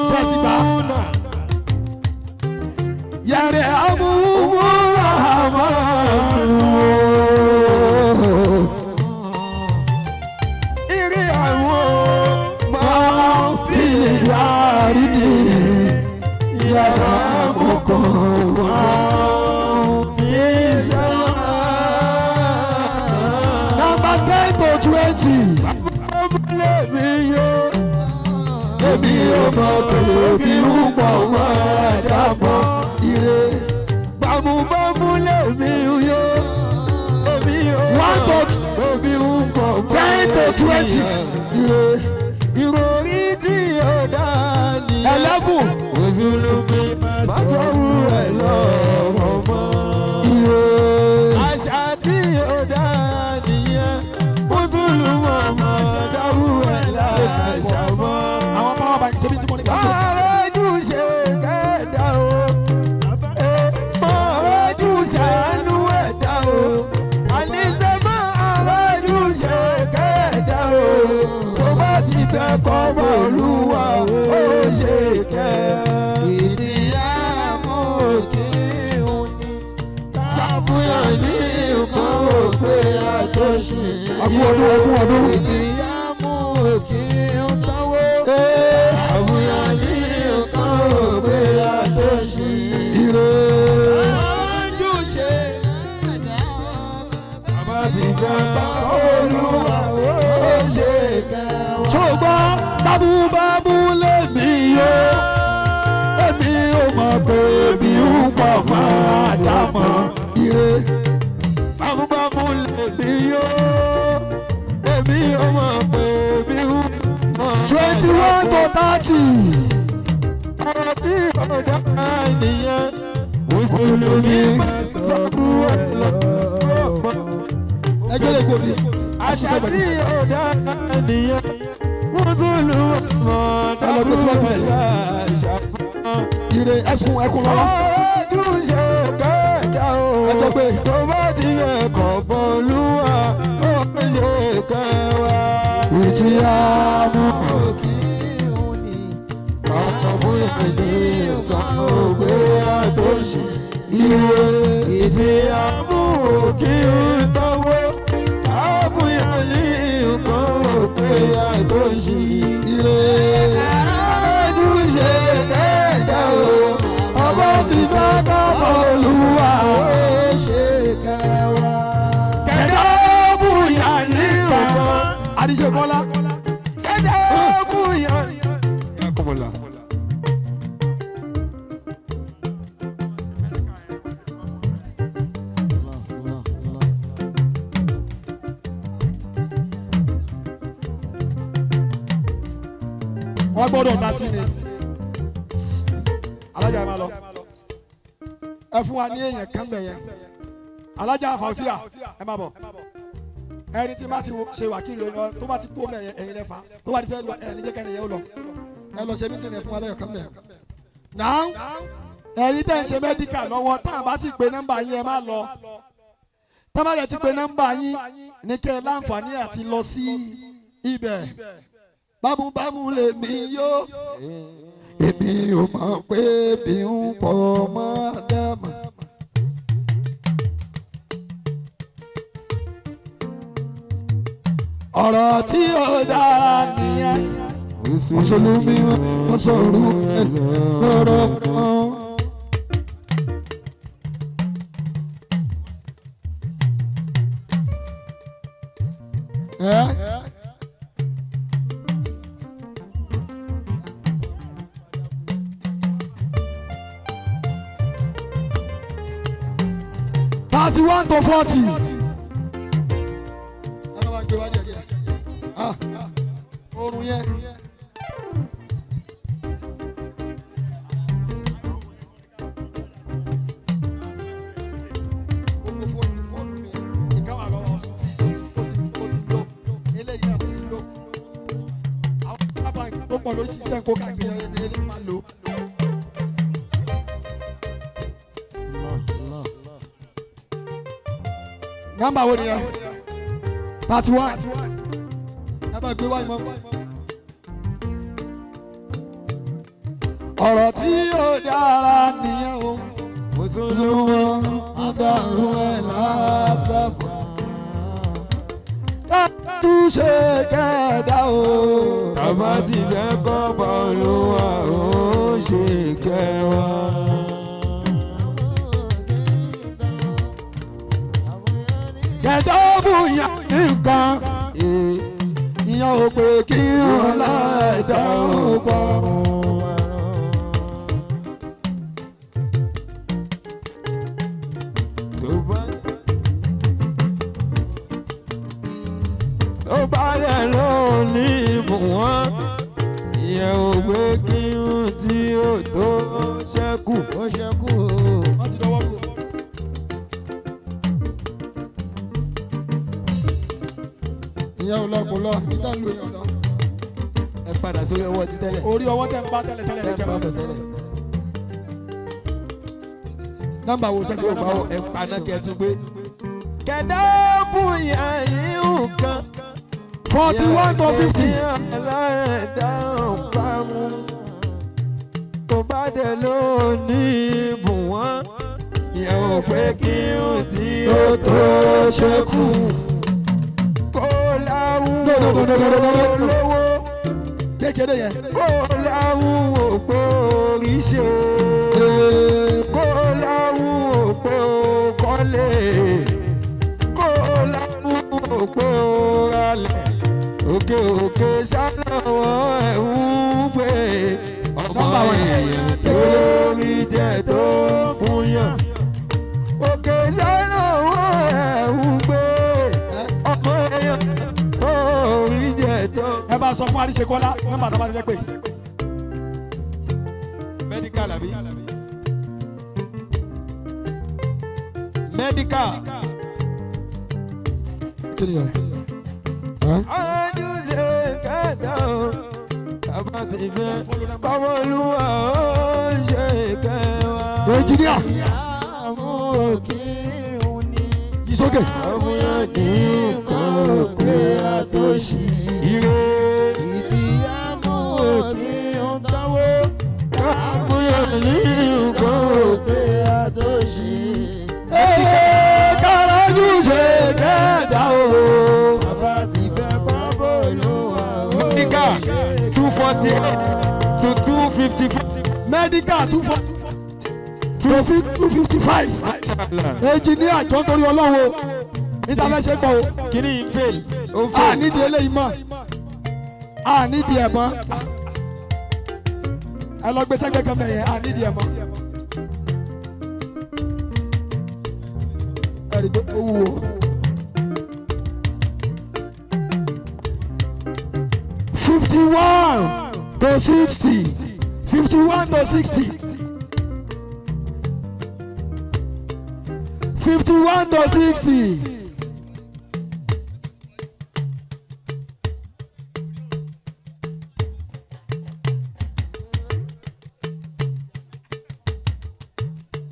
Ṣé ẹ ti gbà á? Yẹ̀rẹ̀ amúmúra àmọ́. Ìrí àwọn máa Máa fi yàrí yàrá àmukọ̀ wá. ní sọ́mà. Nọ́mbà 10 to 20. Ọmọlé mi yó. Èmi ò mọ̀ pé bí ń pọ̀ mọ́ ẹ̀dá mọ́ ire. Bámúbámú lèmi yó. Èmi ò One mọ̀ to pé bí ń pọ̀ mọ́ 10 to 20. Ire. Ìròrí tí ò dáa nìyẹn. 11. Mùsùlùmí máa sọ̀rọ̀ ẹ̀ lọ́rọ̀ mọ́. Ire. Àṣà tí ò dáa nìyẹn. Mùsùlùmí máa dárú ẹ̀ láṣà mọ́. Àwọn power bank ṣe bí tí mo ní ká tó. Mọ̀rẹ́jú ṣe kẹ́ẹ̀dá o. Mọ̀rẹ́jú ṣàánú ẹ̀dá o. Àníṣe mọ̀rẹ́jú ṣe kẹ́ẹ̀dá o. Tó bá ti fẹ́ kọ́ mọ̀ olúwa ó ṣe kẹ́. Ìdí àmú òkè òní. Káfíńyàn ní nǹkan òpè àtọ́sí. Ẹkú ọdún, ẹkú ọdún. Ìdí àmú òkè ń tánwó. Àwùyàn ní nǹkan òpè àtọ́sí. Ire. Ojú ṣe bàbá ti fẹ́ bá olúwa ó ṣe kẹwàá. Ṣùgbọ́n bámúbámú lèmi yó. Èmi ò mọ̀ pé bí ń pọ̀ mọ́ àdámọ̀. Ire. Bámúbámú lèmi yó, èmi ò mọ̀ pé bí ń mọ̀. 21 to 30. Ọ̀rọ̀ tí ọ̀dà nìyẹn. Mùsùlùmí máa sọ̀rọ̀ ẹ̀ lọ́wọ́. Ẹgbẹ́ lè gbòbí. Àṣà tí ọ̀dà nìyẹn. Mùsùlùmí máa Ẹ lọ gbé síwájú dárú ẹ̀ ẹ̀. láṣà mọ́. Ire ẹkún ẹkún lọ́wọ́. Ọ̀rẹ́jú ṣe kẹ́ẹ̀dá o. Ẹ jẹ́ pé. Tó bá ti yẹ kọ̀ bọ́lúwa, ó ṣe kẹwàá. Ìtì àmú. Ọkọ̀ fún ìpèdè nǹkan ògbé àtòṣì. Ire. Ìtì àmú òkè ń tọ́wọ́. Àbúyọ̀ ní nǹkan ògbé àtòṣì. Ire. Ọ̀rẹ́jú ṣe kẹ́ẹ̀dá o. Ọba ti fẹ́ kọ́ bọ̀ olúwa. Ó ṣe kẹwàá. Kẹ̀dá bùyà nìkan. Àdìsẹ́ Kọ́lá. Kẹ́dá bùyà. Wọ́n gbọ́dọ̀ ta tí ni. Alájà ẹ máa lọ. Ẹ fún wa ní èèyàn kan bẹ̀ yẹn. Alájà Fausia ẹ máa bọ̀. Ẹni tí má ti ṣe wákìlì lọ tó bá ti tó mẹ́ yẹn ẹ̀yin lẹ́fà tó bá ti fẹ́ lọ ẹni jẹ́ kẹ́ni yẹn ó lọ. Ẹ lọ ṣe mítìnì ẹ fún wa lẹ́yọ̀ kan bẹ̀ yẹn. Now ẹ̀yin tẹ́ ń ṣe mẹ́díkà lọ́wọ́ tá a bá ti pe nọ́mbà yín ẹ má lọ. Tábàlẹ̀ ti pe nọ́mbà yín ní kẹ́ ẹ láǹfààní àti lọ sí ibẹ̀. Bámúbámú lèmi yó, èmi ò mọ̀ pé bí ń pọ̀ mọ́ Ádámà. Ọ̀rọ̀ tí ó dára nìyẹn. Mùsùlùmí wọ́n sọ̀rọ̀ lọ́rọ̀ kan. Ẹ́ 31 to 40. Ẹ má gbé wá díẹ̀ díẹ̀. Ah, oorun yẹn. Gbogbo fóònù mi ìkan wà lọ́wọ́ ọ̀sán ó ti lò, eléyìí náà ti lò. Àwọn bábà tó pọ̀ lórí sísẹ́ kó káàkiri ẹni máa lò. Nọ́mbà wo nìyẹn? 31. Ẹ bá gbé wáyé mọ́. Ọ̀rọ̀ tí ó dára nìyẹn o. Mùsùlùmí ọ̀dàrú ẹ̀ lásàbọ̀. Káàtú ṣe kẹ́ẹ̀dá o. Bàbá ti fẹ́ kọ́ bá Olúwa ó ṣe kẹwàá. Kẹ̀dá bùyà nǹkan. Ìyẹn ò pé kí n láìdá ó parun. Tó bá yẹ ló ní ibùn wọn, ìyẹn ò pé kí n tí ó tó ṣẹ́kù. Ó ṣẹ́kù o. Wọ́n ti dọwọ́ lù. Ìyẹn ò lọ kò lọ, ìtàn lu èèyàn lọ. Ẹ padà sórí ọwọ́ títẹ́lẹ̀. Orí ọwọ́ tẹ̀ ń bá tẹ́lẹ̀ tẹ́lẹ̀ ní Ẹ kẹ́mọ́. padà tẹ́lẹ̀. Nọ́mbà wo ṣẹ́ṣẹ́ Tí o bá wọ ẹ paná kí ẹ tún gbé. Kẹ̀dá bùyà ní nǹkan. 41 to 50. Tó bá dẹ̀ ló ní ibùn wọn, ìyẹn ò pé kí n tí ó tó ṣekú. Kó láwùwò No, no, no, no, no, no, no, no. lówó, Kékeré yẹn. kó láwùwò pé orí ṣe. Kó láwùwò pé ó kọ́lé. Kó láwùwò pé ó ralẹ̀. Òkè òkè sálọ̀wọ́ ẹ̀ ń gbé. Ọmọ Nọ́mbà wọn yẹn. èèyàn tó rí jẹ tó fún yàn. Òkè sálọ̀wọ́ ẹ̀ ń gbé. Ọmọ èèyàn tó rí jẹ tó. Ẹ bá sọ fún Àríṣekọ́lá nọ́mbà tó bá ti fẹ́ pè. Medical àbí? Medical. Kí ni yẹn? Ojúṣe kẹta o, bàbá ti fẹ́ kọ́mọlúwa ó ṣe kẹwàá. Engineer, Àmú òkè òun ni. yí sókè. Ọmọyàn ní nǹkan òpè àtòṣì. Ire. Ìdí àmú òkè òun tánwó. Ọmọyàn ní nǹkan òpè. Òkè àtòṣì. Ee, káràjú ṣe kẹ́ẹ̀dá o. Bàbá ti fẹ́ kọ́ bólúwa ó Medical 248 to 254. Medical 255. Engineer jọ torí Ọlọ́run o. Níta fẹ́ ṣe pọ̀ o. Kini yìí fail? Ó A fail. nídìí eléyìí mọ́. A nídìí ẹ̀ mọ́. Ẹ lọ gbé sẹ́gbẹ́ kan bẹ̀ yẹn, a nídìí ẹ̀ mọ́. Ẹ rí i pé ó wúwo. 51 to 60, 51 to 60, 51 to 60.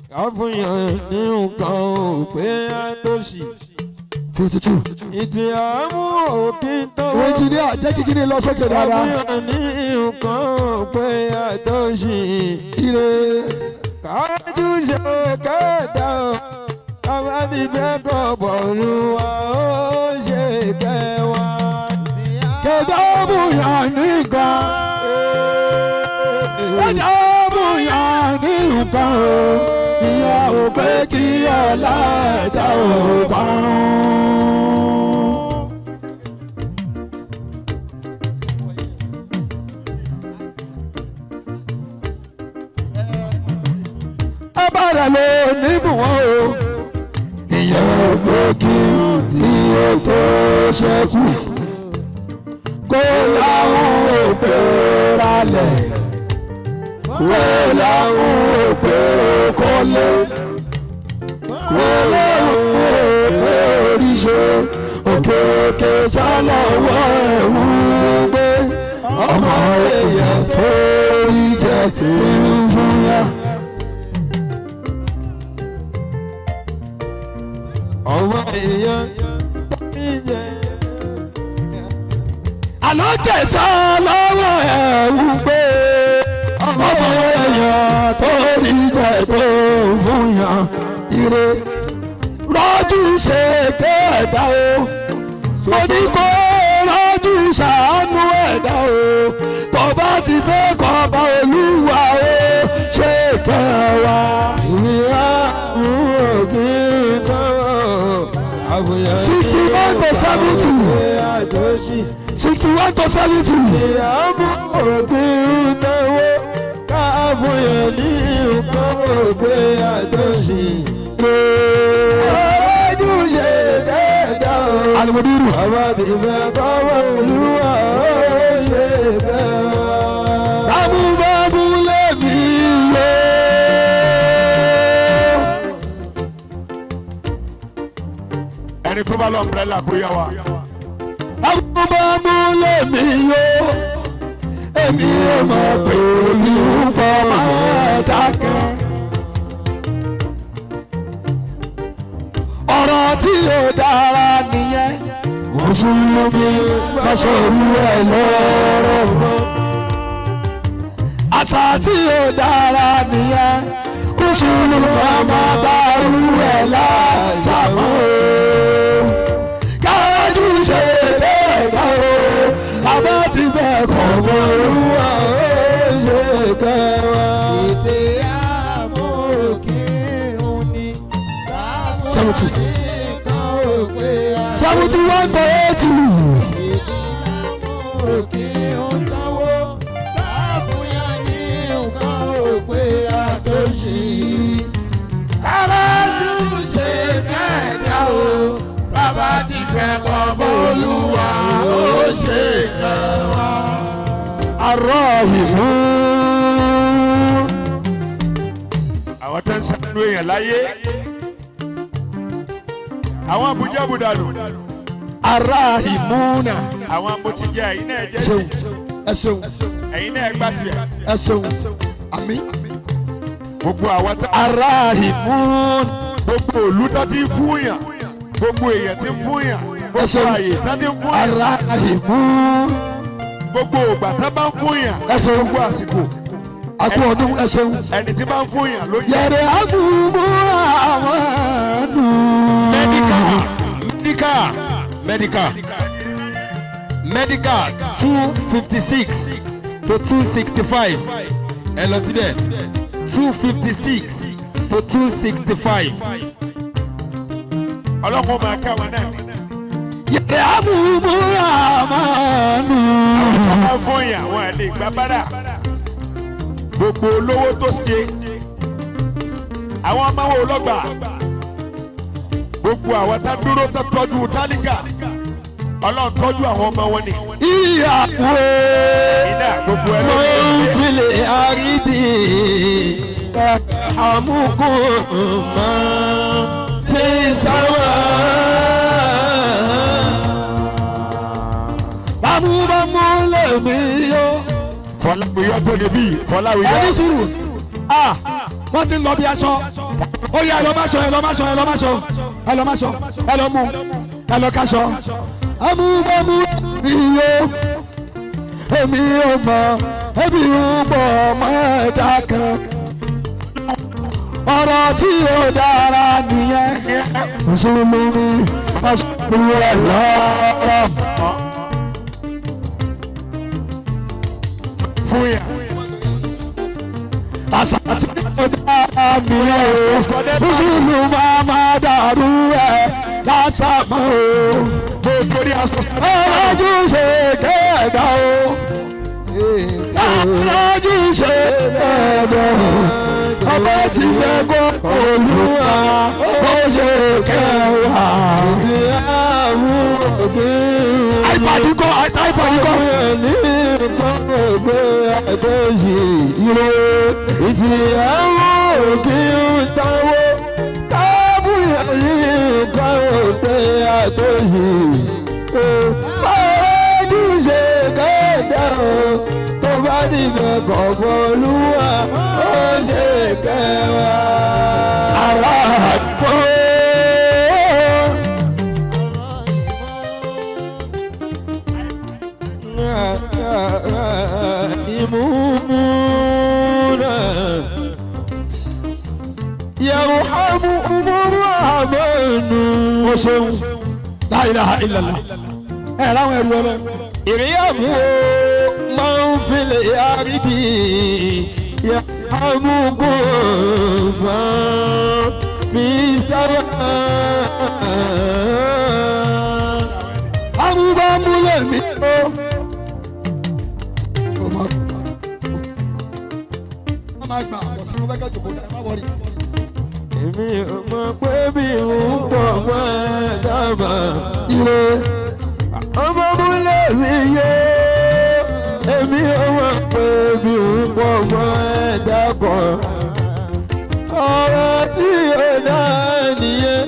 Káfíńyàn ní nǹkan ò pé àtòṣì. 52. Ìtì àmú òkè tó. Engineer jẹ́ kí kíni lọ sókè dáadáa. Àbúyọ̀ ní nǹkan pé àtọ́sí. Ire. Kájú ṣe kẹta o. Bàbá ti fẹ́ kọ́ bọ̀lú wa ó ṣe kẹwàá. Kẹ̀dá bùyà nìkan. Kẹ̀dá bùyà nìkan o. Ìyá ò pé kí ọ̀la ẹ̀dá ò parun. Ẹ bá rẹ̀ ló níbùwọ̀n o. Ìyá ò pé kí tí ó tó ṣẹ́kù. Kó láwọn ò pé ralẹ̀. Kó láwọn ò pé kọ́lé. Kó láwọn ò pé oríṣi. Òkè òkè sálọ̀wọ́ ẹ̀wù gbé. Ọmọ èèyàn tó rí jẹ tí ń fún yá. Ọmọ èèyàn tó ń jẹ. Àlọ́ tẹ̀sán lọ́wọ́ ẹ̀wù gbé. Ọmọ èèyàn tó rí jẹ tó ń fún yàn. Ire rọ́jú ṣe kẹ́ẹ̀dá o. Mo ní kó rọ́jú ṣàánú ẹ̀dá o. Tó bá ti fẹ́ kọ́ bá Olúwa o ṣe kẹwàá. Ìyá mú òkè tó. Àbúyọ̀ ní 61 to 70. pé àtọ́sí. 61 to 70. Ìyá mú òkè náwó. Káàbùyọ̀ ní nǹkan òkè àtọ́sí. Ọ̀rẹ́jú ṣe kẹta o. Alimudiru. Bàbá ti fẹ́ kọ́wọ́ Olúwa ó ṣe kẹwàá. Bámúbámú lèmi yó. Ẹni tó bá lọ umbrella kó yá wa. Bámúbámú lèmi yó. Èmi ò mọ̀ pé mi ń pọ̀ máa dákẹ́. Ọ̀rọ̀ tí ò dára nìyẹn. Mùsùlùmí lọ́sọ̀rù ẹ̀ lọ́rọ̀ mọ́. Àṣà tí ò dára nìyẹn. Mùsùlùmí máa bá rú ẹ̀ láṣàmọ́ o. Kájú ṣe kẹ́ẹ̀dá o. Àbá ti fẹ́ kọ̀ mọ́ o. Olúwa ó ṣe kẹwàá. Ìtì àmú òkè òun ni. 70. Nǹkan òpè 71 to 80. òkè òun náwó. Káàbùyàn ní nǹkan òpè àtòṣì. Kájú ṣe kẹ̀kẹ́ o. Bàbá ti fẹ́ kọ́ bólúwa ó ṣe kẹwàá. Arọ́hìmú. Àwọn tó ń ṣàánú èèyàn láyé. Àwọn àbújá budàlù. Arahimuna. Àwọn amotijẹ ẹ̀yin náà jẹ́ Ṣeun ẹ ṣeun ẹ̀yin náà gbà tiẹ̀. ẹ ṣeun àmín. Gbogbo àwọn tá Arahimun. gbogbo òlú tó ti ń fún yàn. Gbogbo èèyàn ti ń fún yàn. Ẹ Gbogbo ṣeun. àyè tó ti ń fún yàn. Arahimun. Gbogbo ògbà tó bá ń fún yàn. Ẹ ṣeun. Gbogbo àsìkò. Àkú ọdún ẹ ṣeun. Ẹni tí bá ń fún yàn ló yẹ. Yẹ̀rẹ̀ àbúrò àwọn nù. Medical, medical, medical, medical 256 to 265. Ẹ lọ síbẹ̀ 256 to 265. Ọlọ́run máa ká wọn náà. Yẹ̀rẹ̀ àbúrò àwọn nù. Àwọn tó bá ń fún yàn wọn lè gba bára. Gbogbo olówó tó ṣe. Àwọn ọmọ wo lọ́gbà. Gbogbo àwọn tá dúró tó tọ́jú tálíkà. Ọlọ́run tọ́jú àwọn ọmọ wọn ni. Ìyàwó. Iná gbogbo ẹ ló ń ṣe. Fili aridi amukun ma fi sáwà. Bámúbámú lèmi yó. Fọláwíyọ́ tó níbí Fọláwíyọ́. Ẹni sùúrù. Ah, wọ́n ti ń lọ bí aṣọ. Ó yá ẹ lọ máṣọ ẹ lọ máṣọ ẹ lọ máṣọ ẹ lọ máṣọ ẹ lọ mú. Ká lọ káṣọ. Amúbámú mi yó, èmi ò mọ̀, ẹbí ń bọ̀ mọ́ ẹ̀dá kan. Ọ̀rọ̀ tí ó dára nìyẹn. Mùsùlùmí fásitì ẹ̀ lọ́rọ̀. Fún yà. Àṣà tí ó dára nìyẹn o. Mùsùlùmí máa dàrú ẹ̀ lásàmọ́ o. Bó o torí aṣọ. Ọ̀rọ̀jú ṣe kẹ́ẹ̀dá o. Ọ̀rọ̀jú ṣe kẹ́ẹ̀dá o. Ọba ti fẹ́ kó Olúwa ó ṣe kẹwàá. iPad kọ́, iPad kọ́. Ìtìyàwó kí ń tanwó kábùyà ní nǹkan òpè àtòjì. Ojúṣe kẹ́ẹ̀dá o tó bá dìbò kọ̀ọ̀bọ̀ olúwa ó ṣe kẹwàá. Ara àgbo. Ìmúmúra يرحمهم الرحمن. Ó ṣeun. La ilaha illallah. Ẹ ráwọn ẹrú ọlọ́run. ارحموا من في الأرض يرحمكم من في السماء. Amúbámú lèmi o. Wọ́n máa gbà àpọ̀ sínú fẹ́ kẹ́jọ kó dá ẹ má wọrí. Èmi ò mọ̀ pé bí n pọ̀ mọ́ ẹ dábàá. Ire. Ọmọ múlẹ̀ mi yé, èmi ò mọ̀ pé bí n pọ̀ mọ́ ẹ̀dá kan. Ọ̀rọ̀ tí ó dá nìyẹn,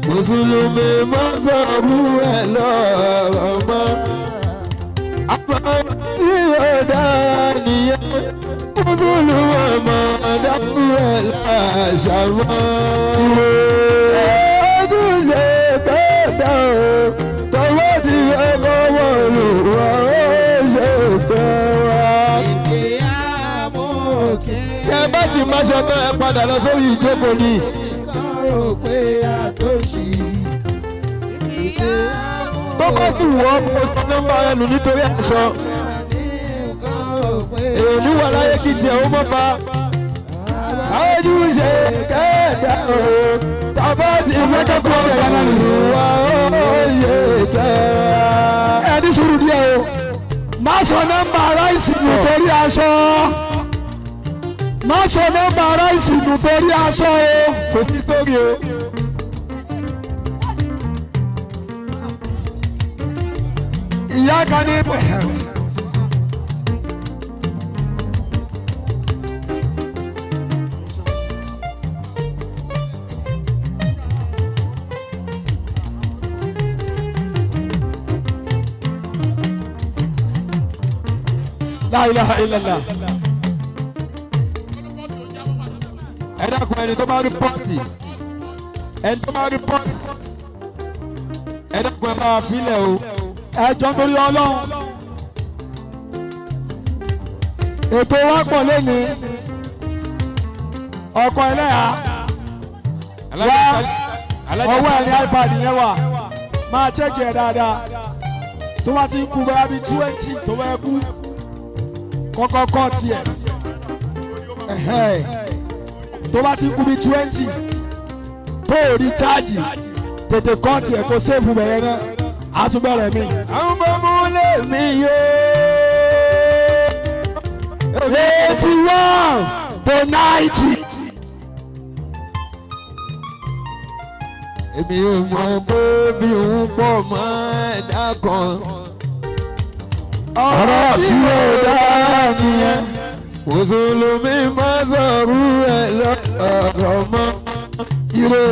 mùsùlùmí má sọ̀rọ̀ ẹ̀ lọ́rọ̀ mọ́. Àmọ́ tí ó dá nìyẹn, mùsùlùmí má dárú ẹ̀ láṣà mọ́. Ojúṣe tó dá o, tọwọ́ ti fẹ́ kọ́wọ́ olùwà ó ṣe tó wá. Tẹ bá ti máa ṣe tán ẹ padà lọ sórí ìjókòó ni. Tó bá sì wọ́ kó sọ nọ́mbà rẹ nù nítorí aṣọ. Èèyàn ní wà láyé kí tiẹ̀ ó mọ́ pa. Ojúṣe kẹ́ẹ̀dá o, tàbá ti fẹ́ kọ́kọ́ olùwà ó ṣe kẹ́ẹ̀dá. Ẹ ní sùúrù díẹ̀ o. Má sọ nọ́mbà ráìsì nù torí aṣọ. Má sọ nọ́mbà ráìsì nù torí aṣọ o. Kò sí sórí o. Ìyá kan ní. La ilaha illallah. Ẹ dákun, ẹni tó bá rí pọ́ọ̀sì, ẹni tó bá rí pọ́ọ̀sì, ẹ dákun, ẹ máa filẹ̀ o. Ẹ jọ̀ọ́ nítorí Ọlọ́run. Ètò wa pọ̀ lẹ́ni. Ọkọ ẹlẹ́yà wá ọwọ́ ẹ̀ ní iPad yẹn wà. Máa check ẹ̀ dáadáa. Tó bá ti ń kú bóyá bíi 20 tó bá yẹ kú. Kọ́kọ́ kọ́ tiẹ̀. Ẹ̀hẹ́. Tó bá ti ń kú bíi 20 tó ò rí cháàjì tètè kọ́ tiẹ̀ kó save bẹ̀rẹ̀ náà. A tún bẹ̀rẹ̀ mi. Àwọn ọmọ múlẹ̀ mi yó. 81 to 90. Èmi ò mọ̀ pé bí òun pọ̀ mọ́ ẹ̀dá kan. Ọ̀rọ̀ tí ó dá nìyẹn. Mùsùlùmí má sọ̀rọ̀ ẹ̀ lọ́rọ̀ mọ́. Ire.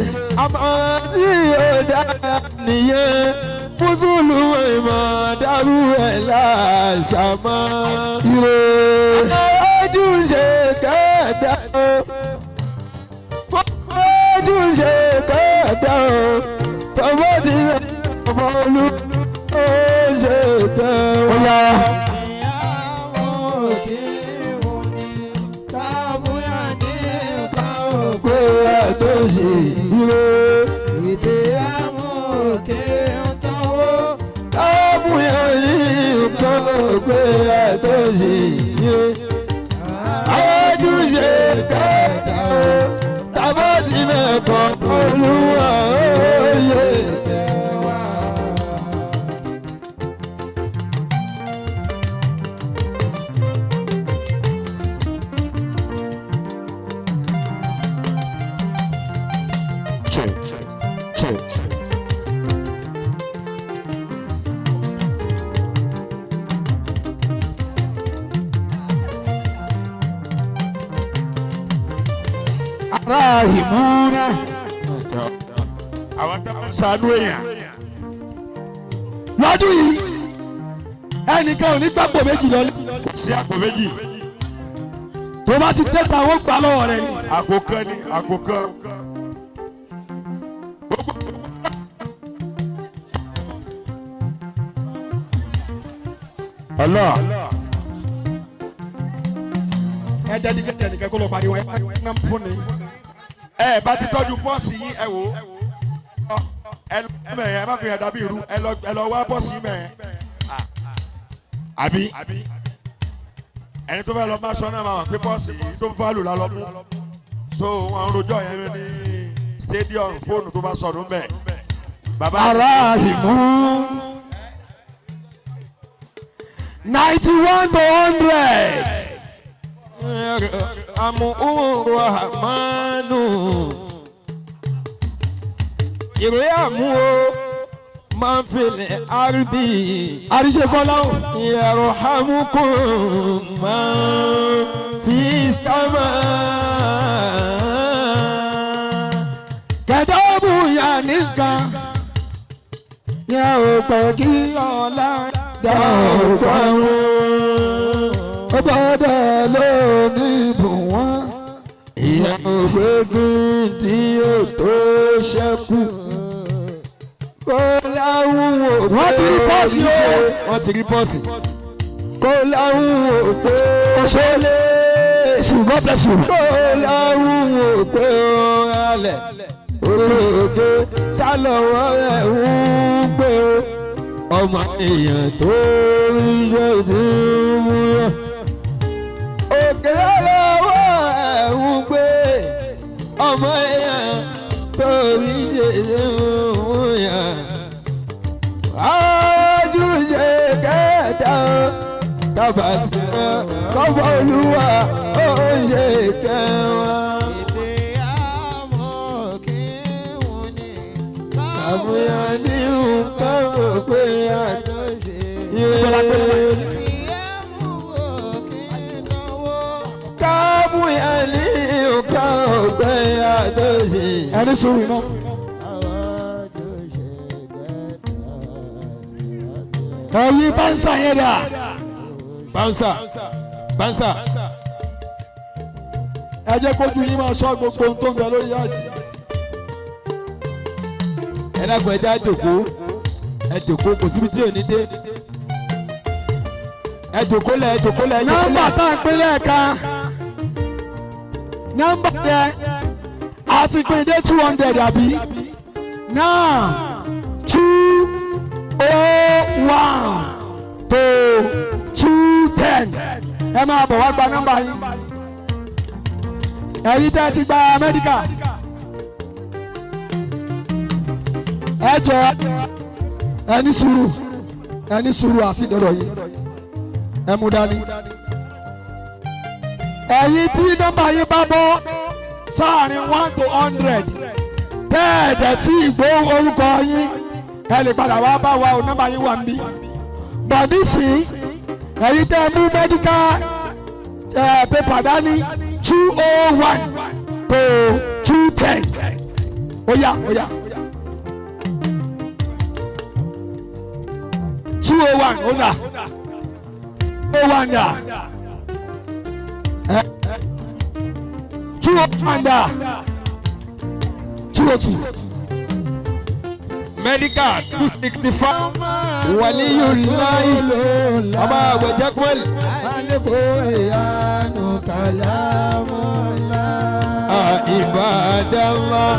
Àmọ́ tí ó dá nìyẹn, mùsùlùmí má dárú ẹ̀ láṣà mọ́. Ire. Ojúṣe kẹ́ẹ̀dá o. Ojúṣe kẹ́ẹ̀dá o. Tọ́wọ́ ti rẹ̀ Pé àtúnṣe ire. Ètè amókè ń tánwó. Kábùyà ní nǹkan pé àtúnṣe ire. Àjùṣe kẹta o, tàbá ti mẹ́kọ̀ọ́ olúwa òye Kẹwàá. Check, check. Arahimuna. Àwọn tó máa ń ṣàánú èèyàn. Lọ́dún yìí ẹnìkan ò ní gbàgbọ́ méjì lọ. Kò sí àpò méjì. Tó bá ti dẹ́ta wọ́n gbà lọ́wọ́ rẹ ni. Àpò kan ni àpò kan. Allah. Ẹ dẹ́dígẹ́tì ẹnìkan kó lọ pariwo ẹ bá ń fún ni. Ẹ bá ti tọ́jú pọ́ọ̀sì yín, ẹ wò ó. Ẹ lọ mẹ̀ ẹ má fi hàn dàbí irú, ẹ lọ wá pọ́ọ̀sì yín mẹ̀. Àbí ẹni tó fẹ́ lọ máa sọ náà máa wà pé pọ́ọ̀sì yìí tó ń fà lù lálọ́ mú. So wọn rojọ́ yẹn ní stadium, fóònù tó bá sọnù mẹ́. Bàbá Arahimun. 91 to 100. Amu Rahmanu. Ìrẹ́ àmú o máa ń filẹ̀ àrùbí. Àríṣe Kọ́lá o. Yarhamukum man fi sama. Kẹ̀dọ́bù yà nìkan. Yẹ ò pẹ́ kí ọ̀la dá òpá wọn. Ó gbọ́dọ̀ lóní bù wọ́n. Ìyá ògbógun tí yóò tó ṣẹ́kù. Kó láwùn òpè. Wọ́n ti rí pọ́ọ̀sì o. Wọ́n ti rí pọ́ọ̀sì. Kó láwùn òpè. Òṣèlè. God bless you. Kó láwùn òpè ọ̀rálẹ̀. Òkè sálọ̀wọ́ rẹ̀ ń gbé o. Ọmọ èèyàn tó ń yọ tí ń mú yọ. Òkè sálọ̀wọ́ rẹ̀ ń gbé. Ọmọ èèyàn tó ń yọ tí ń mú yọ. Ojúṣe kẹta o, tábà tí wọ́n kọ́fọ́ olúwa ó ṣe kẹwàá. Ètè amókè ń ní. Àmúyá ní nǹkan rò pé Àtúnṣe. àdúrà. Ètè amókè ń tánwó. Kámúyá ní nǹkan rò pé àdúrà. Ẹni sùúrù iná. Àjùṣe kẹta. Ẹ̀yin báńsà yẹn dà. Bánsà bánsà. Ẹ jẹ́ kójú yín máa ṣọ́ gbogbo ohun tó ń bẹ lórí àìsí. Ẹ dákun, ẹ já jòkó, ẹ jòkó, kò síbi tí ò ní dé. Ẹ jòkó lẹ, ẹ jòkó lẹ, ẹ jòkó Nọ́mbà lẹ. tá à ń pín lẹ́ẹ̀kan, nọ́mbà yẹn a ti pín dé 200 àbí náà, 201 to 210. Ẹ máa bọ̀ wá gba nọ́mbà yín. Ẹ̀yin tẹ́ ẹ ti gba medical, ẹ jọ, ẹ ní sùúrù, ẹ ní sùúrù àti ìdọ̀dọ̀ yín, ẹ mú dání. Ẹ̀yin tí nọ́mbà yín bá bọ́ sáàrin 1 to 100 tẹ́ẹ̀dẹ̀ tí ìgbó orúkọ yín, ẹ lè padà wá bá wa o, nọ́mbà yín wà níbí. Bọ̀dí sí ẹ̀yin tẹ́ ẹ mú medical paper dání, 201 to 210, ó yá, ó yá, 201, ó dà, 01 dà, 201 dà, 202. Medical 265 Waliyulahi ọba àgbẹ̀jẹ̀kúẹ̀lì. Ibadallah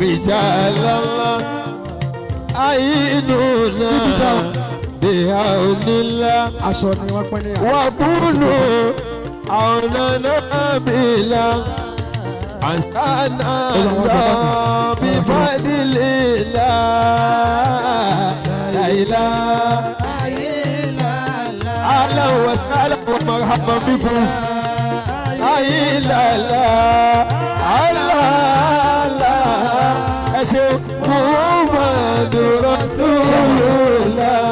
Rijalallah Ainuna Bihaunillah Aṣọ ni wọ́n pín ní àná. Wakunu Aunana bila Ansana bifadilillah La ilaha أهلا وسهلا ومرحبا بكم. لا لا لا لا لا محمد رسول الله.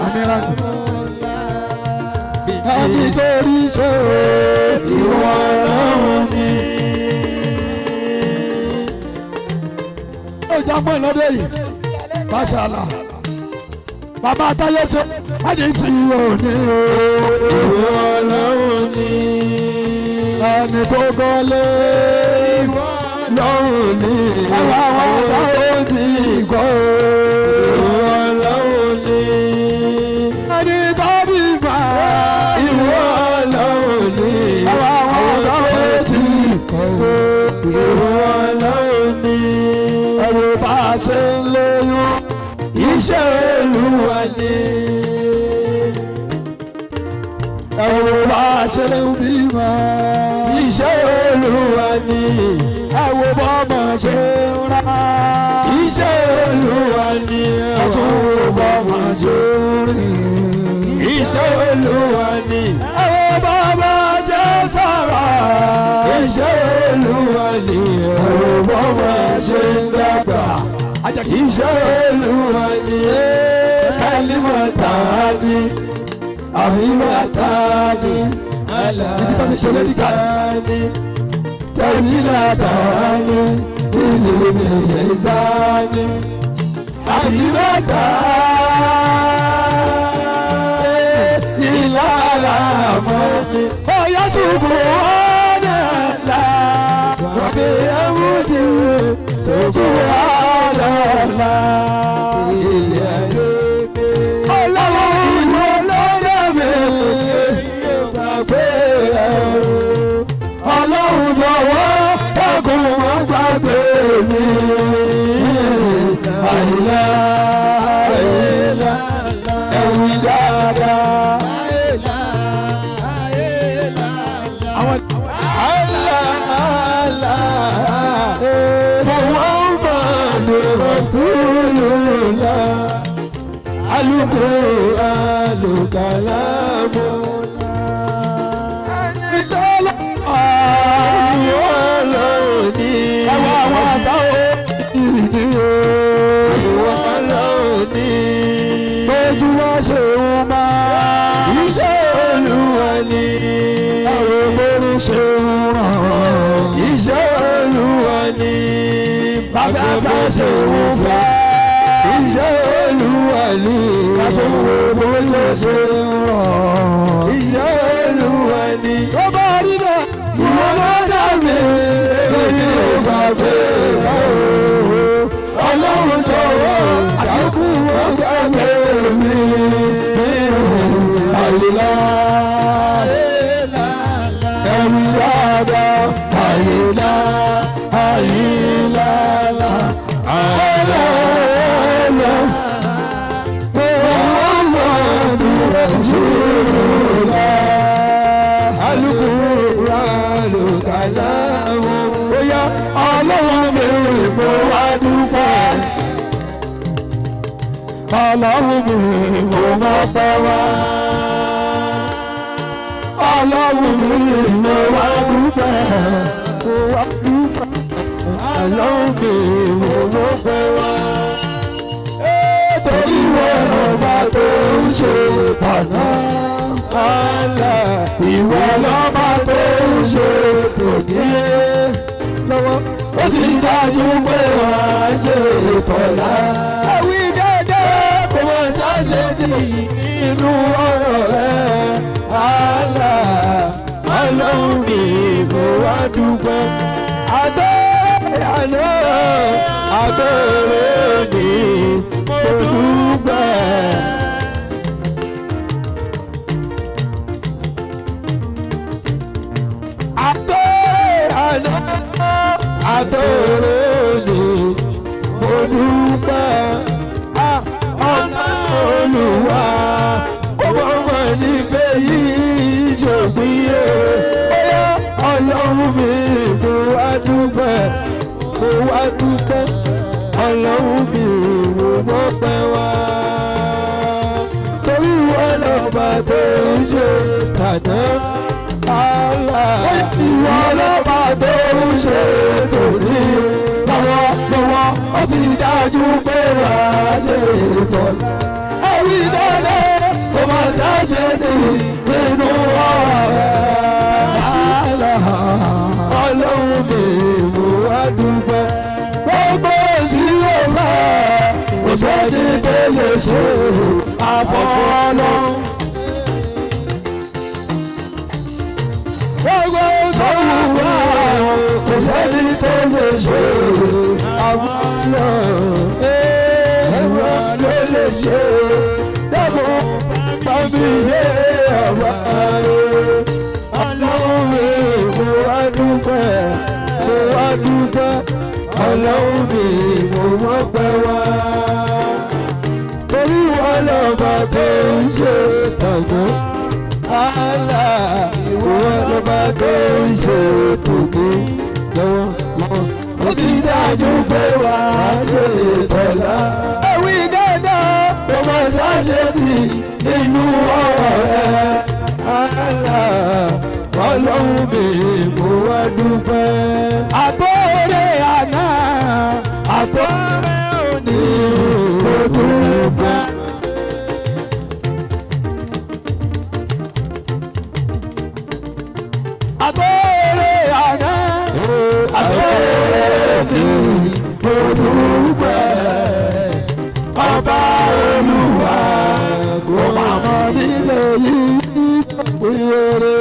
Amíràjù. Ẹni tó rí ṣe ìwọ ọlọ́run ni. Ó jápọ̀ lọ́dọ̀ yìí. Máṣáláà. Bàbá Táyé ṣe ẹni tí ò ní o. Ìwọ ọlọ́run ni. Ẹni tó kọ́lé. Ọlọ́run ni. Àwọn àwọn àgbà ó ti kọ́ o. Ìwọ ọlọ́run ni. Ẹni tó bí bá. Ìwọ ọlọ́run ni. Àwọn àwọn àgbà ó ti kọ́ o. Ìwọ ọlọ́run ni. Ẹ̀rù bá a ṣe ń lóyún. Iṣẹ́ Olúwa ni. Ẹ̀rù bá a ṣe ń bímọ. Iṣẹ́ Olúwa ni. Ẹ̀wò bọ́mọ ṣe ń rà. Iṣẹ́ Olúwa ni. Ẹ̀tún wo bọ́mọ ṣe ń rìn. Iṣẹ́ Olúwa ni. Ẹ̀wò bọ́mọ ṣe ń sọ̀rọ̀. Iṣẹ́ Olúwa ni. Ẹ̀wò bọ́mọ ṣe ń dàgbà. Iṣẹ́ Olúwa ni. Kálímọ̀ tàbí àbímọ̀ tàbí. Ibi tó ti ṣe lédi kan. Alárìsáni. Kẹ́mílà tàbí ìlú mìíràn. Àbímọ̀ tàbí ìlànà mọ́. Ọ̀yá ṣùgbọ́n ọ̀nà là. Wàbí Amúdí Ṣùgbọ́n ọ̀nà ilé ayé mi. Ọlọ́run ìwọ lọ́dọ̀ mi. Gbàgbé ẹ̀ o. Ọlọ́run jọ̀wọ́ dákun má gbàgbé mi. Àìlá àìlá ẹ̀wì dáadáa. Àwọn Allah Allah Muhammadu Rasulullah Al-Qur'anu kalamullah. ẹni tó lọ́wọ́ Ìwọ Ọlọ́run ni. ẹwà àwọn àtàwọn ìdí o. Ìwọ Ọlọ́run ni. Tójú wá ṣe ń máa. Iṣẹ́ Olúwa ni. Ẹ̀rọ borí ṣe ń ràn. Iṣẹ́ Olúwa ni. Bàbá bá ṣe ń fẹ́. Iṣẹ́ Olúwa ni. Ẹ̀fọ́ wo bóyá ṣe ń ràn. Iṣẹ́ Olúwa ni. Tó bá rí bẹ́ẹ̀, ìwọ ló dá mi. Èmi ò gbàgbé rẹ̀ o. Ọlọ́run jọ̀wọ́ àdínkù wọ́n gbàgbé mi. Àyìnlá ẹ̀rù dáadáa. Àyìnlá àyìnlá àyìnlá Muhammadu Rasulullah. Al-Qur'anu kalamu. Ó yá. Ọlọ́run mi mo wá dúpẹ́. Ọlọ́run mi mo máa pẹ́ wá. Ọlọ́run mi mo wá dúpẹ́. Mo wá dúpẹ́. Ọlọ́run mi mo mọ̀ pé wá. Torí ìwọ lọ́ba tó ń ṣe ọ̀nà. Allah Ìwọ lọ́ba tó ń ṣe tòní. lọ́wọ́. Ó ti dájú pé wàá ṣe tọ̀la. Àwí dáadáa kò mọ̀ sáṣẹ tì nínú ọ̀rọ̀ rẹ̀. Allah Ọlọ́run mi mo wá dúpẹ́. Àtọ́ àná. Àtòrè òní mo dúpẹ́. Àtòrè àná, àtòrè òní mo dúpẹ́. Ah, ọmọ Olúwa kó mọ̀ nífẹ̀ẹ́ yìí ṣòpin o. Óyá Ọlọ́run mi, mo wá dúpẹ́, mo wá dúpẹ́. Ọlọ́run mi, mo mọpẹ́ wá. Torí ìwọ lọ́ba tó ń ṣe tàná. Allah, ìwọ lọ́ba tó ń ṣe tòní. Lọ́wọ́ lọ́wọ́ ó ti dájú pé wàá ṣe tọ́lá. Ẹ̀rí dáadáa kò máa ṣàṣe tì nínú ọ̀rọ̀ rẹ̀. Ọlọ́run mi, mo wá dúpẹ́. Gbogbo tí ó fẹ́ kò sẹ́ni tó lè ṣe àfọlọ́. Gbogbo tó wù wá kò sẹ́ni tó lè ṣe àfọlọ́. Ẹ̀rọ ló lè ṣe dẹ́kun bá mi ṣe ọ̀bá rẹ̀. Ọlọ́run mi, mo wá dúpẹ́, mo wá dúpẹ́. Ọlọ́run mi, mo mọpẹ́ wá. Torí wọ́n lọ́ba tó ń ṣe tàná. Allah, ìwọ lọ́ba tó ń ṣe tòkè lọ́wọ́ lọ́wọ́. Ó ti dájú pé wà á ṣe tọ̀lá. Ẹ̀wí dáadáa kò máa ṣàṣe tì nínú ọ̀rọ̀ rẹ̀. Allah, Ọlọ́run mi, mo wá dúpẹ́. Àtòrè àná, àtòrè òní Mo dúpẹ́. Àtòrè àná, Àtòrè òní mo dúpẹ́. Ọba Olúwa kò máa mọ nílé yìí wíwèrè.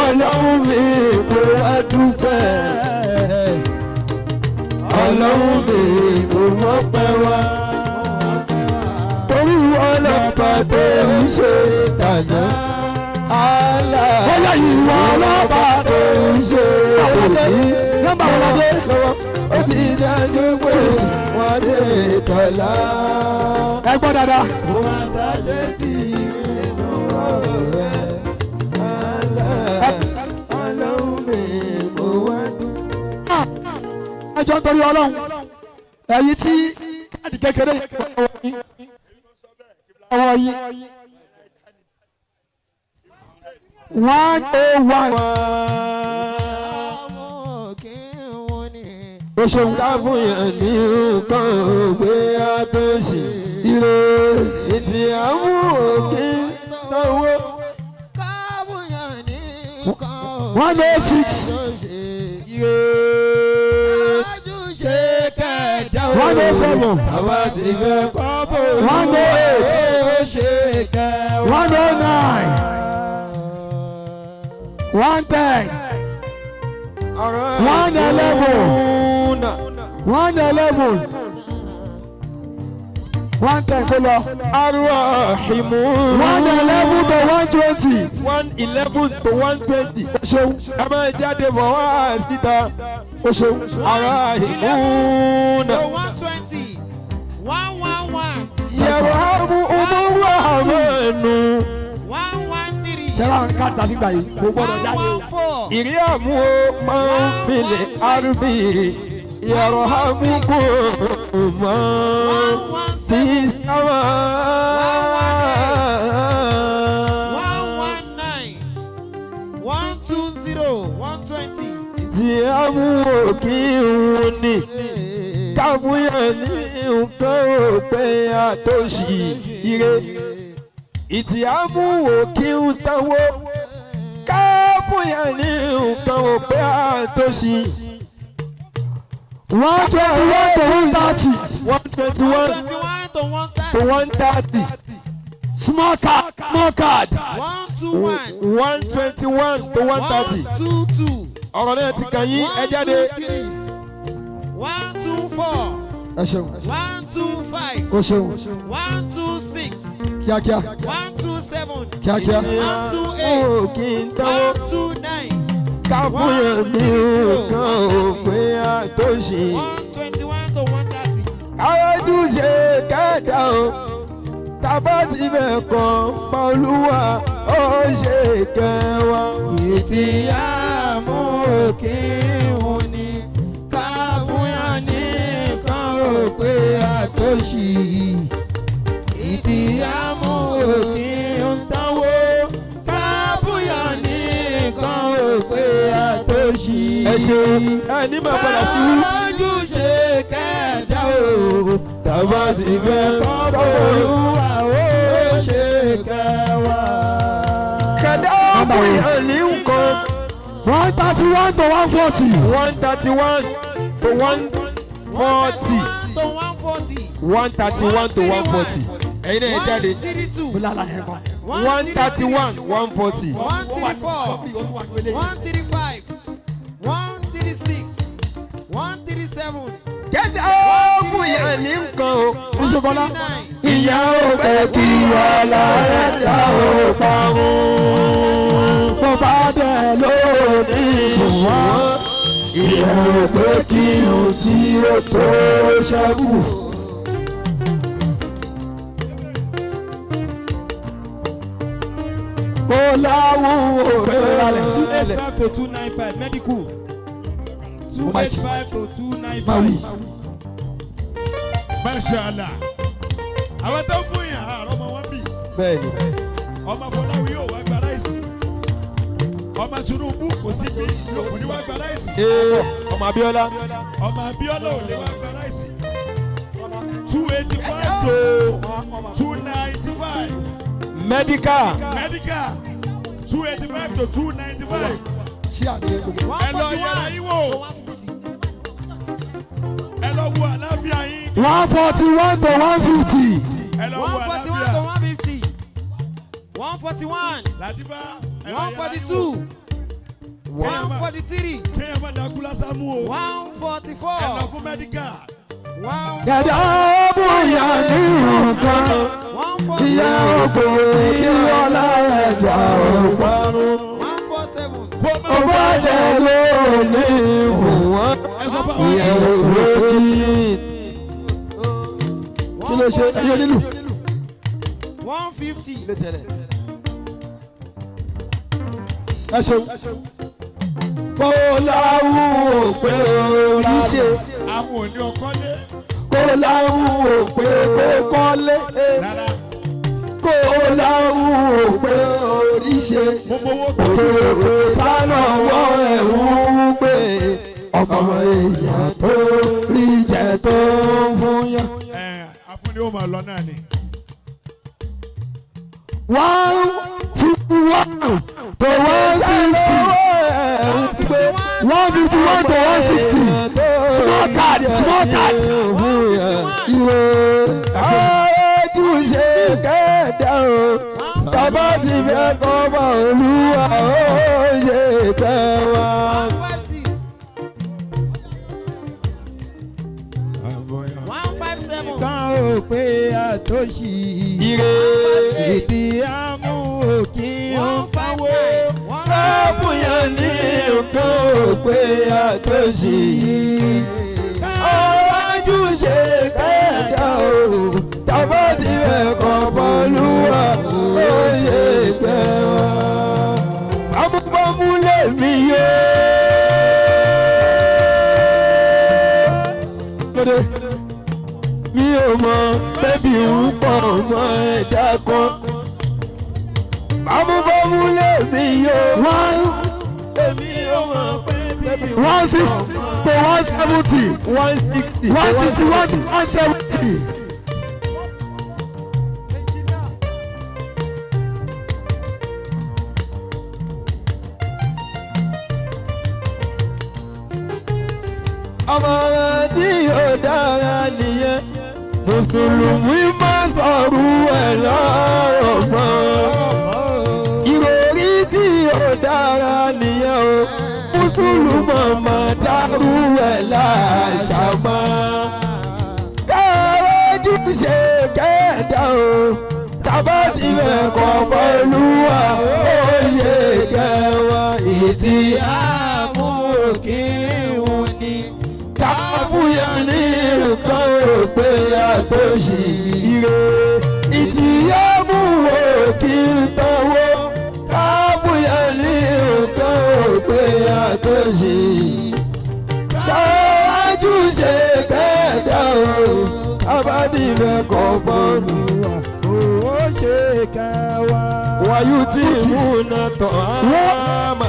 Ọlọ́run mi, mo wá dúpẹ́. Ọlọ́run mi, mo mọpẹ́ wá. Torí wọn lọ́ba tó ń ṣe tàná. Allah, Bóyá ìwọ lọ́ba tó ń ṣe tòsí. Nọ́mbà wo la dé? Lọ́wọ́ ó ti dájú pé wọ́n ṣe tọ̀lá. Ẹ gbọ́ dáadáa. Mo máa ṣàṣẹ tì nínú ọ̀rọ̀ rẹ̀. Allah, Ọlọ́run mi, mo wá dúpẹ́. Ẹ jọ̀ọ́ nítorí Ọlọ́run, ẹ̀yin tí káàdì kékeré yìí ọwọ́ yín 101. O ṣeun. Káfíńyàn ní nǹkan ògbé àtòsí. Ire. Ìtì àwọn òkè náwó. 106. Ṣé kẹ̀dá o? 107. Àwa ti fẹ́ kọ́ bò. 108. Ó ṣe kẹwàá. 109. 110. 111. 111. 110 kó lọ. Arúhìmù. 111 to 120. 111 to 120. O ṣeun. Ẹ máa jáde bọ̀ wá síta. O ṣeun. Arúhìmù. 120, 111, Yẹ̀wò ọmọ àmọ́nu. 113, Ṣẹlá àwọn káàdì tàbí gbà yìí kò gbọ́dọ̀ one jáde. 14, Ìrí àmú o máa ń filẹ̀ arúbí. Yẹ̀rọ àmúkò mọ́ 1 sí 17, sáwà. 119, 120, 120. Ìtì àmú òkè òun ni káfíńyàn ní nǹkan òpin àtòṣì ire. Ìtì àmú òkè ń tanwó káfíńyàn ní nǹkan òpin àtòṣì. 121 to 130. 121 121 to 130. to 130. Small card, small card. 121, 121 to 130. 122, Ọ̀rọ̀ náà ti kàn yín, ẹ jáde. 123, 124. Ẹ ṣeun. 125. O ṣeun. 126. Kíákíá. 127. Kíákíá. 128. Kí n tọ́wọ́. 129. Ká fún yẹn ní nǹkan òpin àtòṣì. 121 to 130. Káwájú ṣe kẹ́ẹ̀dá o. Tábà ti bẹ̀ kàn pa Olúwa ó ṣe kẹwàá. Ìtì àmú òkè òun ni ká fún yàn ní nǹkan òpè àtòṣì. Ìtì àmú òkè ń tánwó ká fún yàn ní nǹkan òpè àtòṣì. Ẹ ṣeun ẹ ní máa padà sí. Kájú ṣe kẹ́ẹ̀dá o. Tábà ti fẹ́ Kọ́ kọ́ Olúwa ó ṣe kẹwàá. Kẹ̀dá fún yẹn ní nǹkan. 131 to 140. 131 to 140. To 140. 131 to 140. Ẹ̀yin náà ẹ jáde. 132. Bólú àlàyé kan. 131 140. 134. 135. 136. 137. Kẹ̀dá fún yẹn ní nǹkan o. Bísọ̀kọ́lá. 139. Ìyá ò pẹ́ kí wàhálà ẹ̀dá ò parun. Bó bá dẹ̀ lónìí bù wọ́n. Ìyá ò pẹ́ kí ohun tí ó tó ṣẹ́kù. Kó láwùn òpè ralẹ̀. 285 to 295 medical. 285 to Máa wí. 295. Masha Allah. Àwọn tó ń fún yàn àárọ̀ ọmọ wọn bì. Bẹ́ẹ̀ni. Ọmọ Fọláwí yóò wá gba ráìsì. Ọmọ Tinubu kò sí bí kò ní wá gba ráìsì. Ee ọmọ Abíọ́lá. Ọmọ Abíọ́lá ò lè wá gba ráìsì. 285 to 295. Medical. Medical 285 to 295. Ṣí àmì gbogbo. Ẹ lọ yẹra 141 yín wò. to 150. Ẹ lọ wo àlàáfíà yín. 141 to 150. Ẹ lọ wo 141 to àlàáfíà. 150. 141. Làdíbá. Ẹ lọ yẹra yín wò. 142. 143. Kéèyàn má dákú lásán mú o. Ẹ lọ 144. fún medical. Kẹ̀dá bóyá ní nǹkan. Ìyá 147. òpè kí ọlá ẹ̀dá ò parun. 147. Kó má Ó bá dẹ̀ lónìí bù wọ́n. Ẹ sọ fún àwọn Ìyá ò pẹ́ kí. Kí ló ṣe ẹyẹ nílù? 150. Ẹ ṣeun. Kó láwùn òpè orí ṣe. àwọn òní ọkọ lé. Kó láwùn òpè kó kọ́lé. Rárá. Kó láwùn òpè orí ṣe. Mo mowó tó. Òkè sánà wọ́ ẹ̀hún pé ọmọ èèyàn tó rí jẹ tó ń fún yàn. Ẹ afúnni ó máa lọ náà ni. 151 to 160. 151 to 160. Small card, small card. Ìwé ojúṣe kẹ́ẹ̀dá o. Bàbá ti fẹ́ kọ́ bá Olúwa ó ṣe tẹ́ wa. 156. 157. Kan ò pé àtòṣì. Ire Ìdí àmú òkè ń fáwọ́. 159. fún yẹn ní nǹkan òpè àtòṣì. Ojúṣe kẹ́ẹ̀dá o. Bàbá ti fẹ́ kọ́ bá Olúwa ó ṣe tẹ́ wa. Bámúbámú lèmi yó. Lóde. Mi ò mọ bébí ń pọ̀ mọ́ ẹ̀dá kan. Bámúbámú lèmi yó. One Èmi ò mọ̀ pé bébí ń 160 to 170. 160. 161 to 170. Ọmọ rẹ tí yóò dára nìyẹn. Mùsùlùmí máa sọ̀rọ̀ ẹ̀ lọ́rọ̀ mọ́. Ìròrí tí yóò dára nìyẹn o. Mùsùlùmọ̀ máa dárú ẹ̀ láṣà mọ́. fẹ́ kọ́ bọ́lúwa ó yẹ kẹwàá ìtì Àmú òkè òun ni. káfúyà ní nǹkan ò pé àtòṣì ire ìtìyàmú wo kí n tọwọ́ káfúyà ní nǹkan ò pé àtòṣì kájú ṣe kẹta o abádìfẹ́ kọ́ bọ́ọ̀lù wa. Ó ṣe kẹwàá. Wàyú tí múna tọ̀ ámà.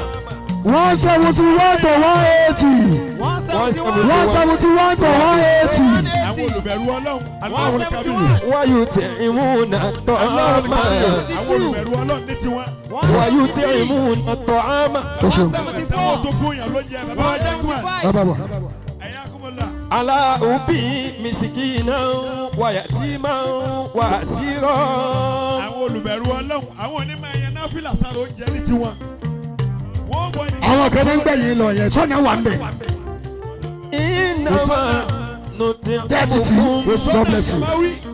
171 to 180. 171. 171 to 180. Àwọn olùbẹ̀rù Ọlọ́run. One seventy one. Wàyú tí múna tọ̀ ámà. Àwọn olùbẹ̀rù Ọlọ́run ní tiwọn. Wàyú tí múna tọ̀ ámà. O ṣeun. Àwọn tó fún yàn ló jẹ bàbá wa jẹ́ kú ẹ̀. 175. Bàbá bọ̀. Ẹ̀yà kúmọ̀lá. Aláòbí misikina wàyàtìmá wàsírọ̀. Àwọn olùbẹ̀rù Ọlọ́run àwọn onímọ̀ ẹ̀yẹ náà fìlà sára oúnjẹ ní tiwọn. Wọ́n wọ ní. Àwọn kan tó ń gbẹ̀yìn lọ yẹn sọ́nà wà ń bẹ̀. Ìnáwó nùtí Thirty two. God bless you.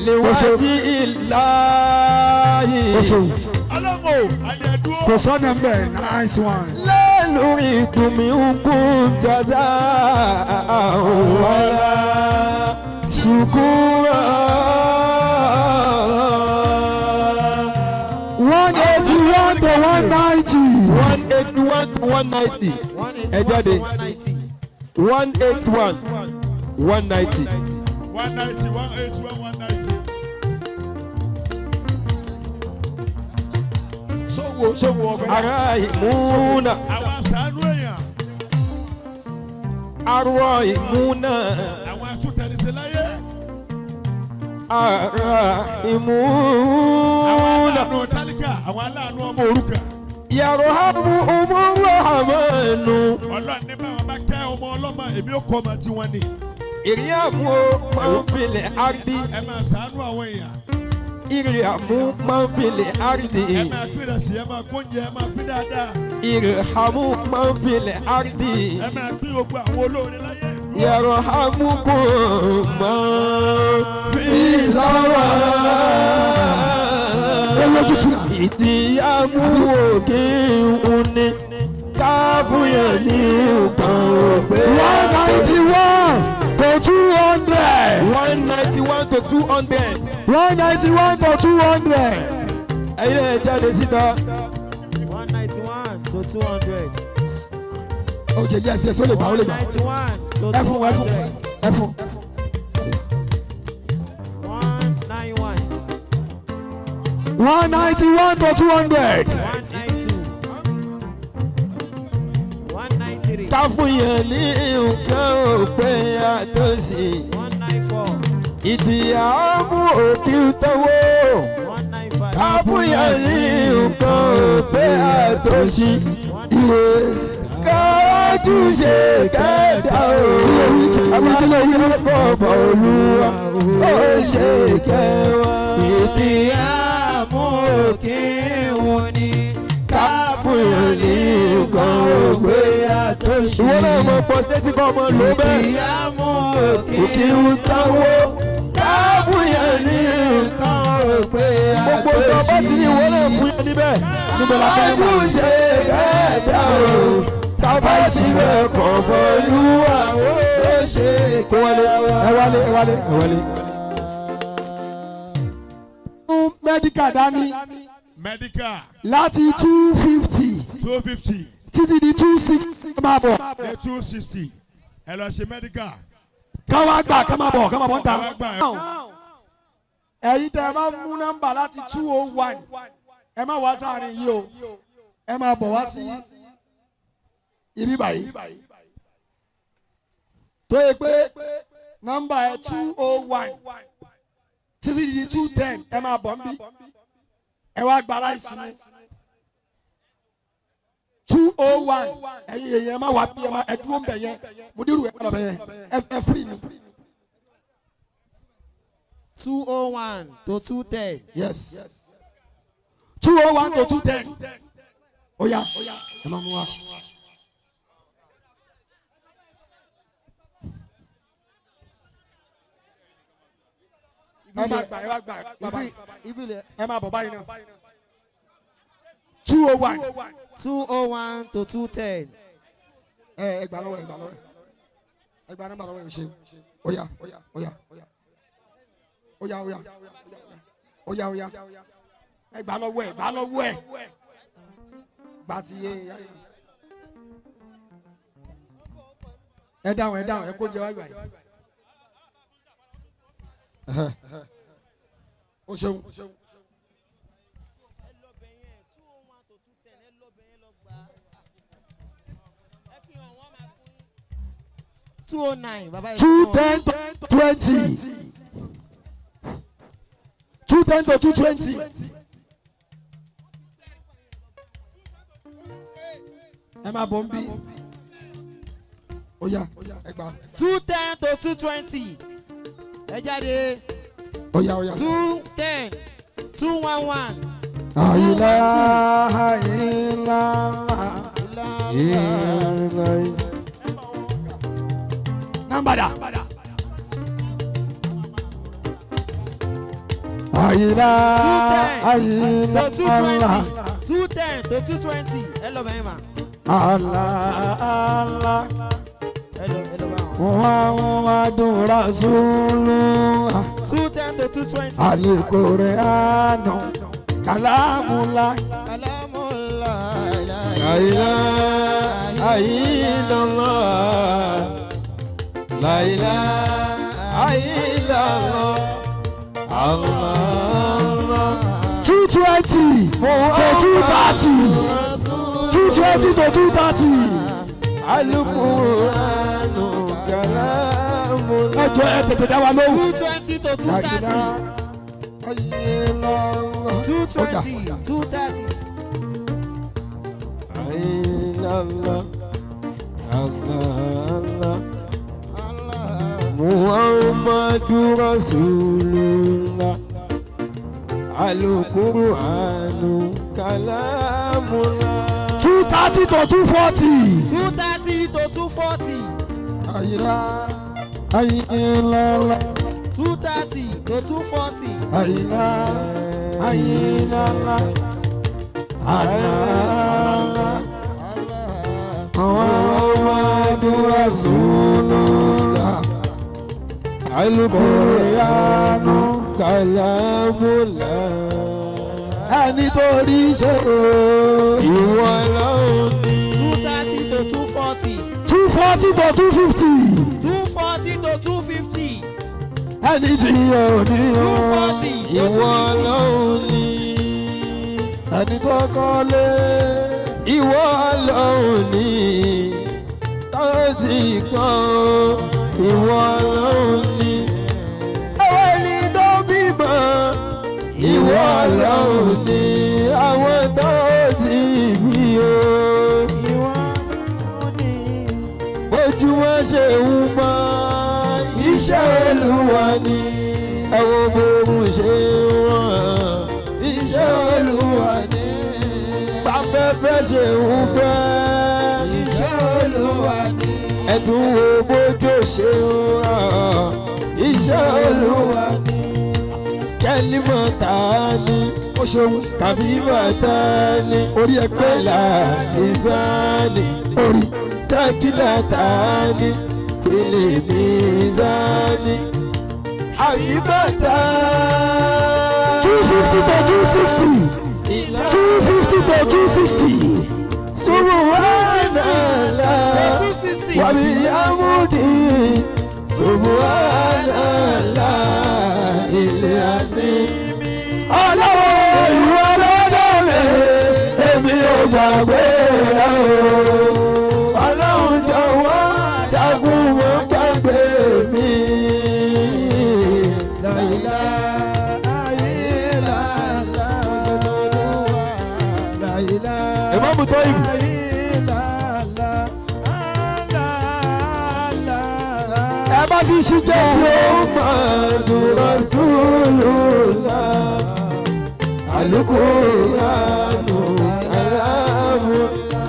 lèwájí ìlàyé. O ṣeun. Ọlọ́run o, àlẹ́ dúró. Kò sọ́nà ń bẹ̀ nice one. Lẹ́nu ìkùnmí nkún jaza wàlá ṣùkúrà. 181 to 190. 181 to 190. Ẹ jáde. 190. 181 190. 190, 181, 190. Sọ́wọ́ sọ́wọ́ ọgbẹ́. Ara ìmúna. Àwọn àṣàánú èèyàn, Arọ ìmúna. àwọn atúntẹ̀lẹsẹ̀ láyé, Ara àwọn ìmúna. aláàánú tálíkà, àwọn aláàánú ọmọ òrukàn. Yàrá-hàmù umurahmanu. Ọlọ́run ní báwọn bá kẹ́ ọmọ ọlọ́mọ, èmi ò kọ́ ọmọ tiwọn ni. Ìrìàmù máa ń filẹ̀ àrídì. Ẹ máa ṣàánú àwọn èèyàn. Ìrìàmù máa ń filẹ̀ àrídì. Ẹ máa pín ìrẹsì, ẹ máa kóúnjẹ, ẹ máa pín dáadáa. Ìrìàmù máa ń filẹ̀ àrídì. Ẹ máa pín gbogbo àwọn olóore láyé. Yàrá-hàmù kò máa fi sáwà. Ó lójú fúnra. Ìtìyàmú òkè òní káfíyàn ní nǹkan òpè. 191 to 200. 191 to 200. 191 to 200. Ẹyin náà jáde síta. 191 to 200. Ok yes yes ó lè gbà ó lè gbà. 191 to Ẹ fún ẹ fún 200. ẹ fún. 191. 191 to 200. 192. 193. Káfíyàn ní nǹkan òpè àtòsí. 194. Ìtìyàmú òkè tọwọ́. 195. Káfíyàn ní nǹkan òpè àtòsí. Ire. Kájú ṣe kẹta o. Abájọ́ kọ̀ olúwa ó ṣe kẹwàá. Ìtìyàmú òkè òun ni. Káfíyàn ní nǹkan òpè Àtòṣì. ìwọ náà mọ pọ sétí kọ́ ọmọ ló bẹ́ẹ̀. Ìtìyàmú òkè Òkè ń táwọ́ káfíyàn ní nǹkan. òpè Gbogbo ìjọba ti ní ìwọ náà fún yẹn níbẹ̀. Níbo la fẹ́ Kájú ṣe kẹta o. Tàbá síbẹ̀ kọ̀ bọ́lúwa ó ṣe Kó wálé ẹ wálé ẹ wálé. ẹ wálé. Mú medical dání Medical láti 250 250 títí di 260 máa bọ̀. ní 260. Ẹ lọ ṣe medical. Káwá gbà ká máa bọ̀ ká máa bọ̀ ń ta. Káwá gbà. Ẹ̀yin tẹ́ ẹ bá mú nọ́mbà láti 201 ẹ má wá sáàrin yìí o ẹ máa bọ̀ wá sí ibi báyìí. Tó yẹ pé nọ́mbà ẹ 201 títí di 210 ẹ máa bọ̀ ń bí ẹ wá gba ráìsì ní 201 ẹ̀yin èèyàn ẹ má wá bí ẹ má ẹ dúró ń bẹ̀ yẹn mùdírù ẹ má lọ bẹ̀ yẹn ẹ firi mi. 201 to 210. Yes. 201 to 210. Ó yá ẹ máa mú wa. Ẹ máa gbà ẹ máa gbà bàbá Ibi ilẹ̀ ẹ máa bọ̀ báyìí náà. 201. 201 to 210. Ẹ gbà lọ́wọ́, ẹ gbà lọ́wọ́, ẹ gbà nọ́mbà lọ́wọ́ ẹ. Ṣe oya oya oya oya oya oya oya. Ẹ gbà lọ́wọ́ ẹ, gbà lọ́wọ́ ẹ. Gbà sí yé. Ẹ dáhùn, ẹ dáhùn, ẹ kó jẹ wáyé wáyé. O ṣeun. 209, baba. 210 to 20. 210 to 220. Ẹ máa bọ̀ ń bí. Oya, ẹ gbà. 210 to 220. Ẹ jáde. Oya oya. 210, 211. Àyìnlá àyìnlá. Nọ́mbà dà. Àyìnlá 210 to àyìnlá. 220. 210 to 220. Ẹ lọ bẹ̀yẹn ma. Àlá àlá. Ẹ lọ bá wọn. Muhammadu Rasulullah. 210 to 220. Alikore anu kalamula. Kalamullah. La ilaha illallah. La ilaha illallah. Allah Allah. 220 to 230. 220 to 230. Al-Qur'anu kalamullah. Ẹ jọ, ẹ tètè dá wa lóhùn. 220 to 230. 220, 230. Illallah. Allah Allah. Muhammadu Rasulullah. Al-Qur'anu kalamullah. 230 to 240. 230 to 240. Àyìnlá àyìnlá. 230 to 240. Àyìnlá àyìnlá. Àlá Muhammadu Rasulullah. Al-Qur'anu kalamullah. Ẹni tó rí ṣe o. Ìwọ lọ́hùn ni. 230 to 240. 240 to 250. 240 to 250. Ẹni tí yóò ní o. 240 to Ìwọ 250. lọ́hùn ni. Ẹni tó kọ́lé. Ìwọ lọ́hùn ni. Tó ti kọ́ ìwọ lọ́hùn ni. Àwọn ẹni tó bímọ. Ìwọ lọ́hùn ni. Àwọn tó ti bí o. Bójúmọ́ ṣe ń mọ́ iṣẹ́ Olúwa ni. Ẹ wo bóun ṣe wọ́n iṣẹ́ Olúwa ni. Báfẹ́fẹ́ ṣe ń fẹ́ Iṣẹ́ Olúwa ni. ẹ tún wo bójú ṣe ń rọ̀ iṣẹ́ Olúwa ni. Kẹ́límọ̀ tá a ní Ó ṣeun. tàbí bàtà ní Orí ẹ pé. là ìsáni Orí. tákìlà tá a ní fìlè mìíṣáni àbí bàtà. 250 to 260. 250 to 260. Subhanallah. 260. Wàbíyámúdì Subhanallah ilé azimi. Ọlọ́run, ìwọ lọ́dọ̀ mi, èmi ò gbàgbé rẹ o. Ọlọ́run jọ̀wọ́ dákun mọ́ gbàgbé mi. La ilaha illallah. La ilaha Ìmáàmù Tóyìbù. illallah. Allah. Ẹ bá ti ṣí géètì o. Muhammadu Rasulullah. Al-Qur'anu kalamullah.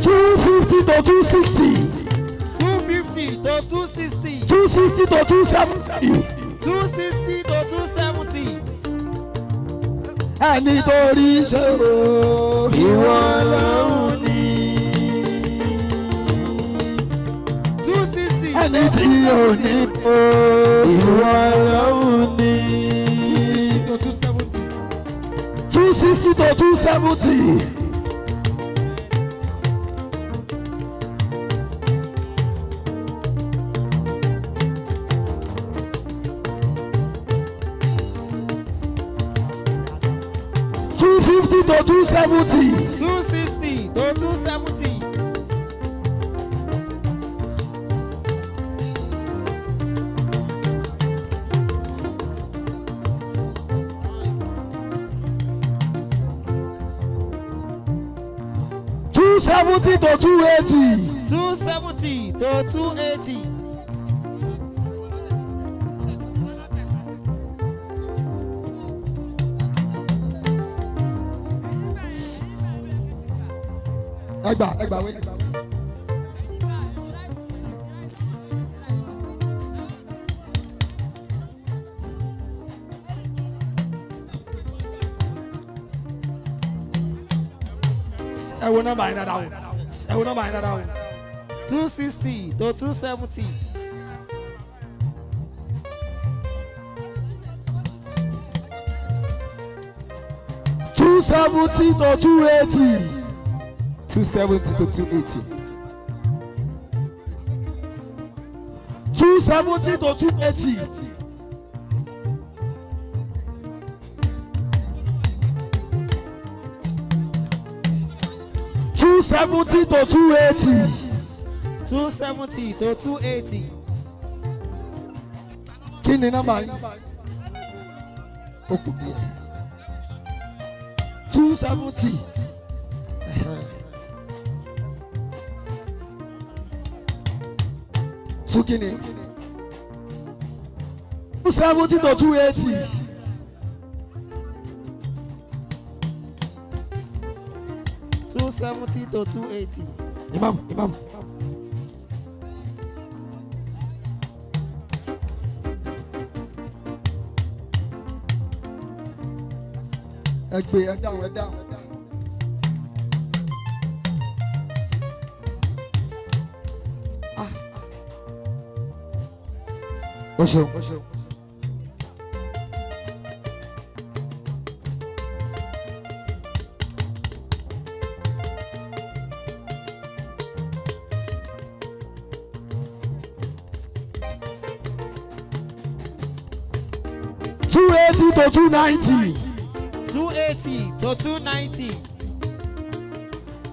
250 to 260. 250 to 260. 260 to 270. 260 to 270. Ẹni tó rí ṣe o. Ìwọ Ọlọ́run ni. 260. Ẹni tí ò ní o. Ìwọ Ọlọ́run ni. 260 to 270. 260 to 270. 250 to 270. 260 to 270. 270 to 280. 270 to 280. Ẹgbà ẹgbà wé. Ẹ wo nọ́mbà yín dáadáa o, ẹ wo nọ́mbà yín dáadáa o. 260 to 270. 270 to 280. 270 to 280. 270 to 280. 270 to 280. 270 to 280. Kí ni nọ́mbà yín? Ó kù díẹ̀. 270. Two kí ni? 270 to 280. 270 to 280. Imam, imam. Ẹ gbé, ẹ dáhùn, ẹ dáhùn, ẹ dáhùn. Ah. O ṣeun, o ṣeun. 280 to 290. 280 to 290.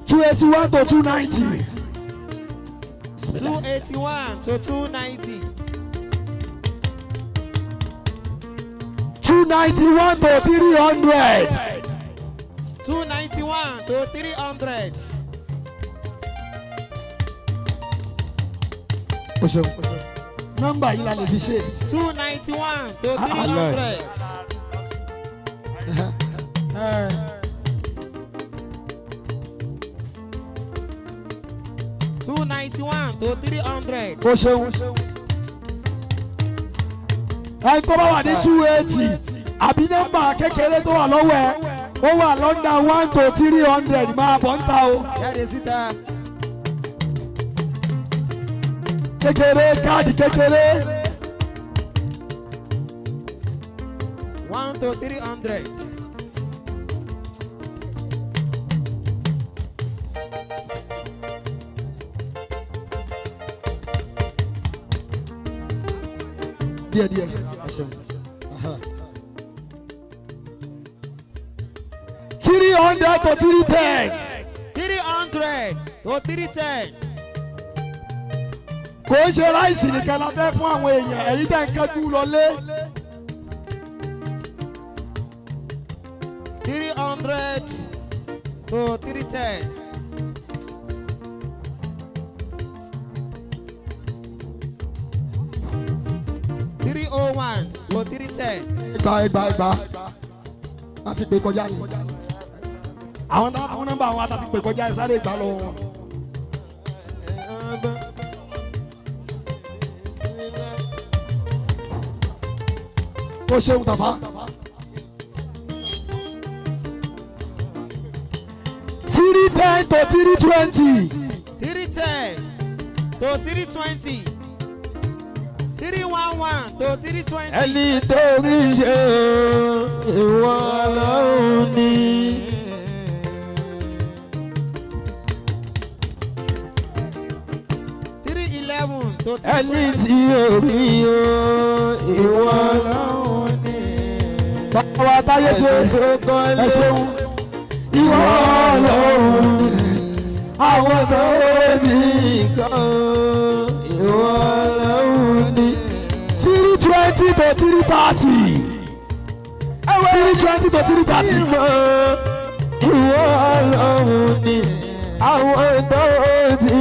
281 to 290. 281 to 290. 291 to 300. 291 to 300. O ṣeun. Nọ́mbà yìí la lè fi ṣe. 291 to 300. Ẹ. 291 to 300. O ṣeun. Ẹni tó bá wà ní 280 àbí nọ́mbà kékeré tó wà lọ́wọ́ ẹ, ó wà lọ́ndà 1 to 300, máa bọ̀ ń ta o. Jáde síta. Kékeré, káàdì kékeré. 1 to 300. Díẹ̀ díẹ̀, ẹ ṣeun. 300 to 310. 300 to 310. Kò ń ṣe rice nìkan la fẹ́ fún àwọn èèyàn, ẹ̀yin tẹ̀ ń kánjú lọlé. 300 to 310. 301 to 310. Ẹgbà, ẹgbà, ẹgbà, láti pè kọjá ni. Àwọn tó bá fún nọ́mbà àwọn àtàtì pè kọjá, ẹ sáré gbà lọ́wọ́ wọn. Ó ṣeun tàfà. to 320. 310 to 320. 311 to 320. Ẹni tó rí ṣe ìwọ Ọlọ́run ni. 311 to three Ẹni twenty. tí ò rí o ìwọ Ọlọ́run ni. Bàbá wa táyé ṣe Ẹni tó kọ́lé ẹ ṣeun. ìwọ Ọlọ́run ni. Àwọn tó ti kọ́ ìwọ Ọlọ́run ni. 320 to 330. 320 to 330. Ìmọ̀ ìwọ Ọlọ́run ni. Àwọn tó ti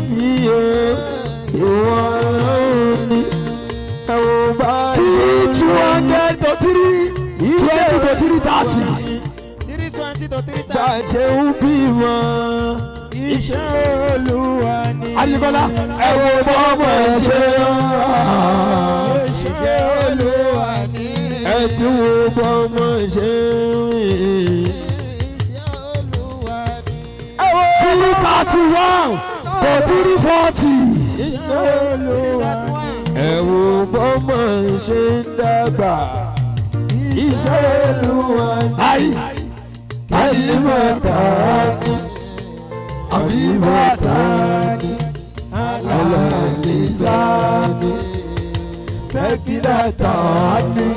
bí o ìwọ Ọlọ́run ni. Ẹ̀wọ̀n bá 300 to 320 to 330. 320 to three bá thirty. ṣe ń bímọ. Iṣẹ́ Olúwa ni. Adigunla Ẹ̀wọ̀n bọ́mọ̀ ṣe Iṣẹ́ Olúwa ni. ẹ tún wo bọ́mọ̀ ṣe ń rìn. Iṣẹ́ Olúwa ni. 331 to 340. Iṣẹ́ Olúwa 331. ẹ̀wọ̀n bọ́mọ̀ ṣe ń dàgbà. Iṣẹ́ Olúwa ni. Ayi. Alimọ̀tàní àbíbọ̀tàní alàlìsáni tẹ́kílàtàní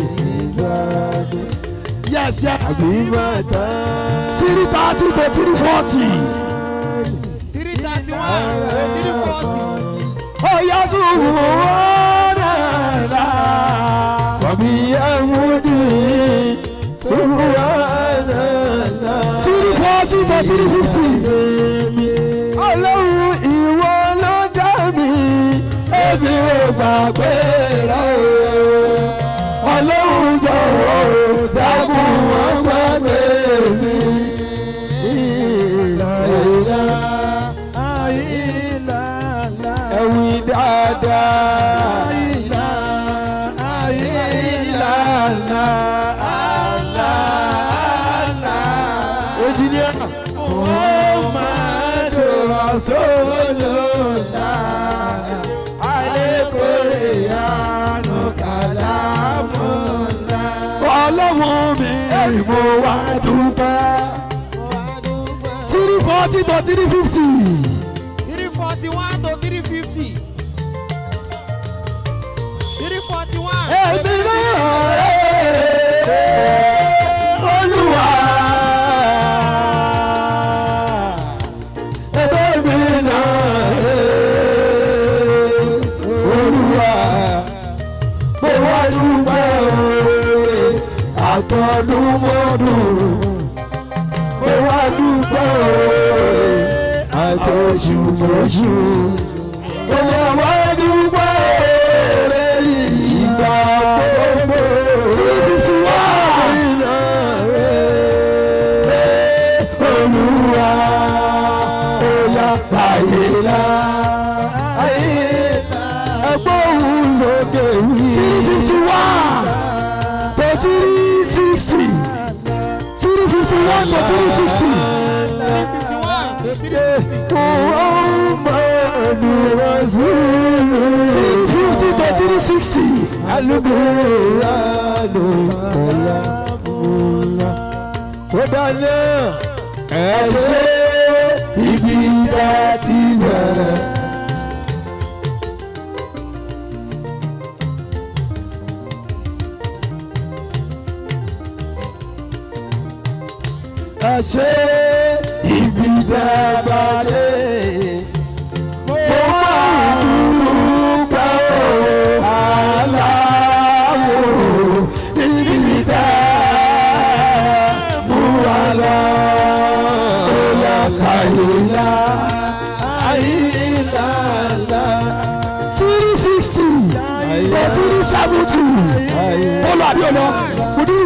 fèlèmìsáni Yes. àbíbọ̀tàní. 330 to 340. 331 to 340. Oya subhanallah. Wàbí àmúdì subhanallah. 340 to 350. Ọlọ́run ìwọ ló dá mi, èmi ò gbàgbé rẹ̀ o. Ọlọ́run jọ̀wọ́ o, dákun má gbàgbé mi. Ẹ wí dáadáa. Ìlàlá Engineer. Muhammadu Rasulullah. Alekore-yanu kalamullah. Ọlọ́run mi mo wá dúpẹ́. 340 to 350. 341 to 350. 341. Èmi náà rèé Olúwa. Èmi náà rèé Olúwa. Mo wá dúpẹ́ oore àtọdúnmọ́dún. Mo wá dúpẹ́ oore àtọṣùmọ́ṣù. Mo wá dúpẹ́ oore ìgbà gbogbo. 351. Èmi náà rèé Olúwa. Oya àyèlá àyèlá ẹgbóhùn sókè wí. 351 to 360. 351 to 360. 351 to 360. Muhammadu Rasulullah. 350 to 360. Alukuraanu kalamullah. Ó dáná ẹ ṣe ibi tá a ti bẹ̀rẹ̀. Ẹ ṣe ibi tá a bá dé. Mo máa ń dúpẹ́ o, aláwo ibi tá a mú wa lọ. Ó yá àyílá, àyílá là. 360 to 370. Ó lọ àbí ó lọ? Kùdú.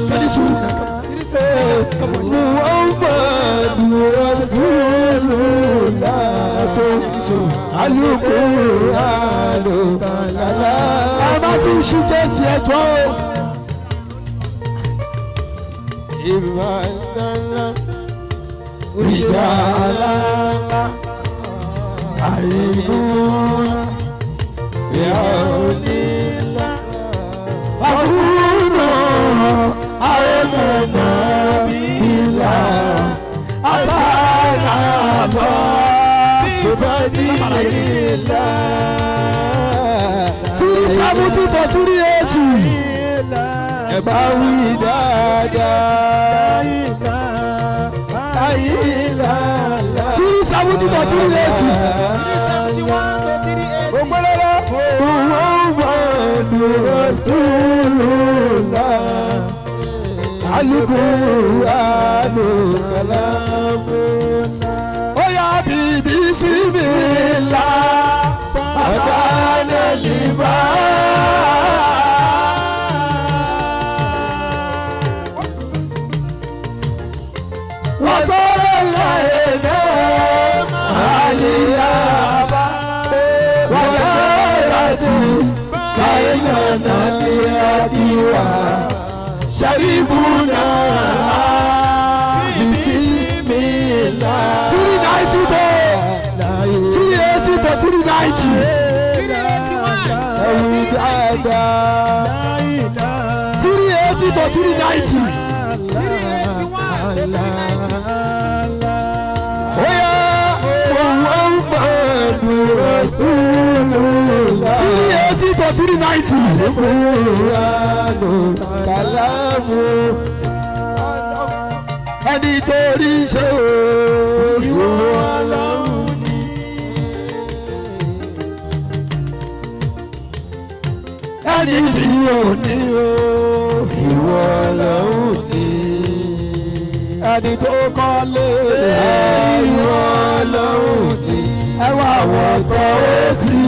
Kẹ́ni sùúrù. Muhammadu Rasulullah. Alukuranu kalala. Ẹ má fi ṣí jẹ́sì ẹjọ́ o. Ìbàdàn ìjà ńlá àìkú ìyá onílà àkúnà àìmọ̀nà bílà àsánàsọ bíbádìlà. 370 to 380. Ẹ bá wí dáadáa. 370 to 380. 371 to 380. Ògbólọ́lá. Muhammadu Rasulullah. Al-Qur'anu kalamullah. Ó yá bíbí síbi ńlá. Bàbá lè bá. Wọ́n sọ̀rọ̀ láìpẹ́ àlìyá bá. Wọ́n dára sí káyọ̀ náà ní àdìwà. Ṣàríbù náà Bíbí mi là. 390 to 380 to 390. 381. Ẹ̀wù dáadáa. 380 to 390. 381 to 390. Oya Muhammadu Rasulullah. 380 to 390. Al-Qur'anu kalamu. Ẹni tó rí ṣe o. Ìwọ Ọlọ́run ni. Ẹni tí ò ní o. Ìwọ Ọlọ́run ni. Ẹni tó kọ́lé. Ìwọ Ọlọ́run ni. Ẹ wá wọ̀ tọ́ ó ti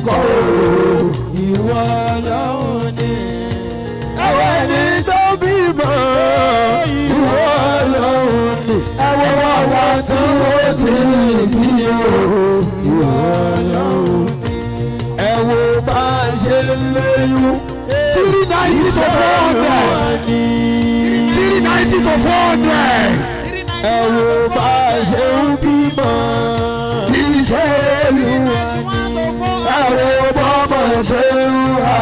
kọ́ o. Ìwọ Ọlọ́run ni. Ẹwọ́ Ẹni tó bímọ. Ìwọ Ọlọ́run ni. Ẹwọ́ wọ̀ tí ó ti bí o. Ìwọ Ọlọ́run ni. Ẹ wo bá a ṣe lóyún. 390 to 400. 390 to 400. Ẹ wo bá a ṣe ń bímọ. Iṣẹ́ Olúwa. 391 to 400. Ẹ̀rọ bọ́mọ̀ ṣe ń rà.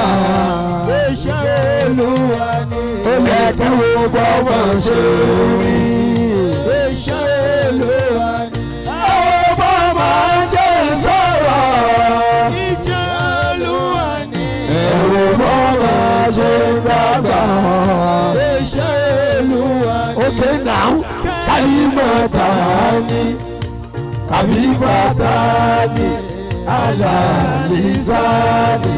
Iṣẹ́ Olúwa ni. Ó yẹ kí wo bọ́mọ̀ ṣe ń rí. Iṣẹ́ Olúwa ni. Ẹ̀rọ bọ́mọ̀ ṣe ń sọ̀rọ̀. Iṣẹ́ Olúwa ni. Ẹ̀rọ bọ́mọ̀ ṣe ń dàgbà. Iṣẹ́ Olúwa ni. Okay now, kalimatani, kabibatani, alalisani,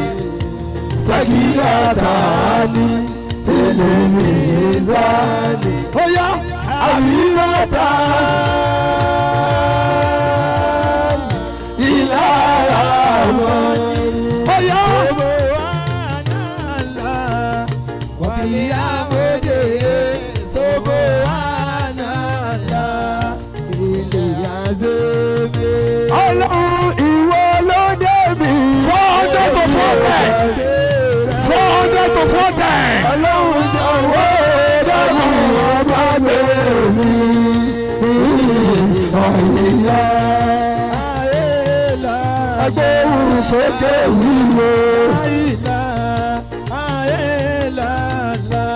sakilatani, telemizani. Oya, abibatani, ilaramani. Oya, Ọlọ́run ìwọ ló dé mi. 400 to 410, 400 to 410. Ọlọ́run jọ̀wọ́ Dákun bàbá gbé mi ọ̀yìnlá. Ẹgbẹ́ sókè wíwo.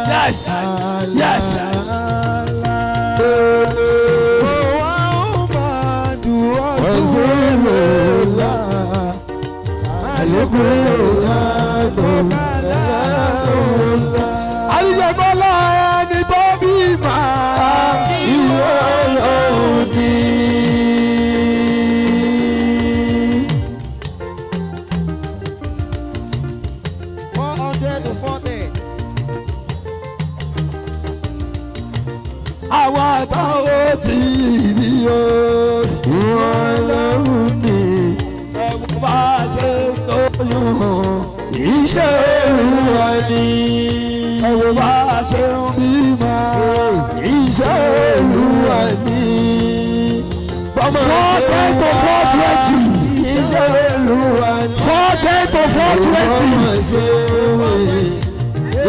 Yes, yes. Rasulullah Àríyànbọ́lá ẹni tó bí màá. Ìwọ Ọlọ́run ni. 400 to 410. Àwa tá ó ti rí o. Ìwọ Ọlọ́run ni. Ẹ̀wọ̀n bá ṣe lóyún. Iṣẹ́ Olúwa ni. Ẹ̀wọ̀n bá ṣe ń bímọ. Iṣẹ́ Olúwa ni. Bọ́mọ 410 to 420. Iṣẹ́ Olúwa ni. 410 to 420. Bọ́mọ ṣe wé.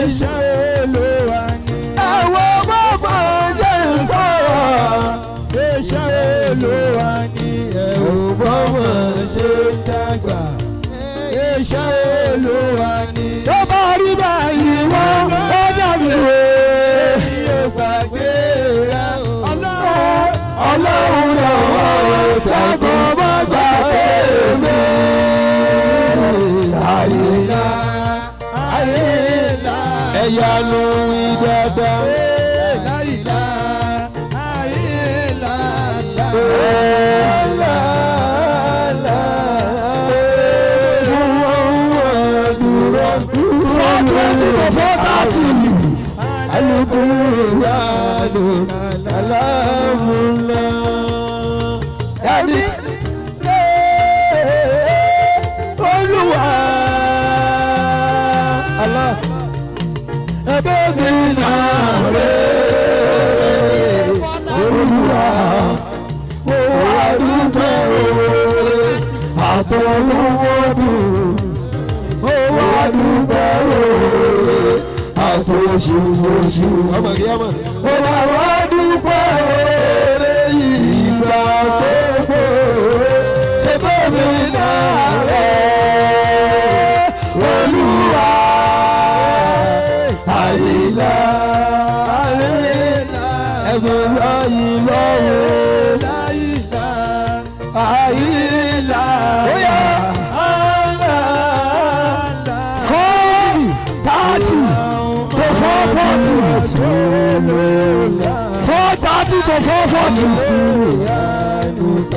Iṣẹ́ Olúwa ni. Ẹ̀wọ̀n bọ́mọ Dáadáa. La ilaha illallah. 420 to 430. Alukuranu alamula. Ẹni Olúwa Allah ẹbí mi náà rè Olúwa mo wá dúpẹ́ oore àtọwọ́dún mo wá dúpẹ́ oore àtọ̀ṣùṣù mo wá wá dúpẹ́ oore ìgbà gbogbo ṣe bẹ́ẹ̀ mi náà rè Olúwa àyílá ẹ̀mí láyé lọ́wọ́ àyílá 430 to 440. 430 to 440.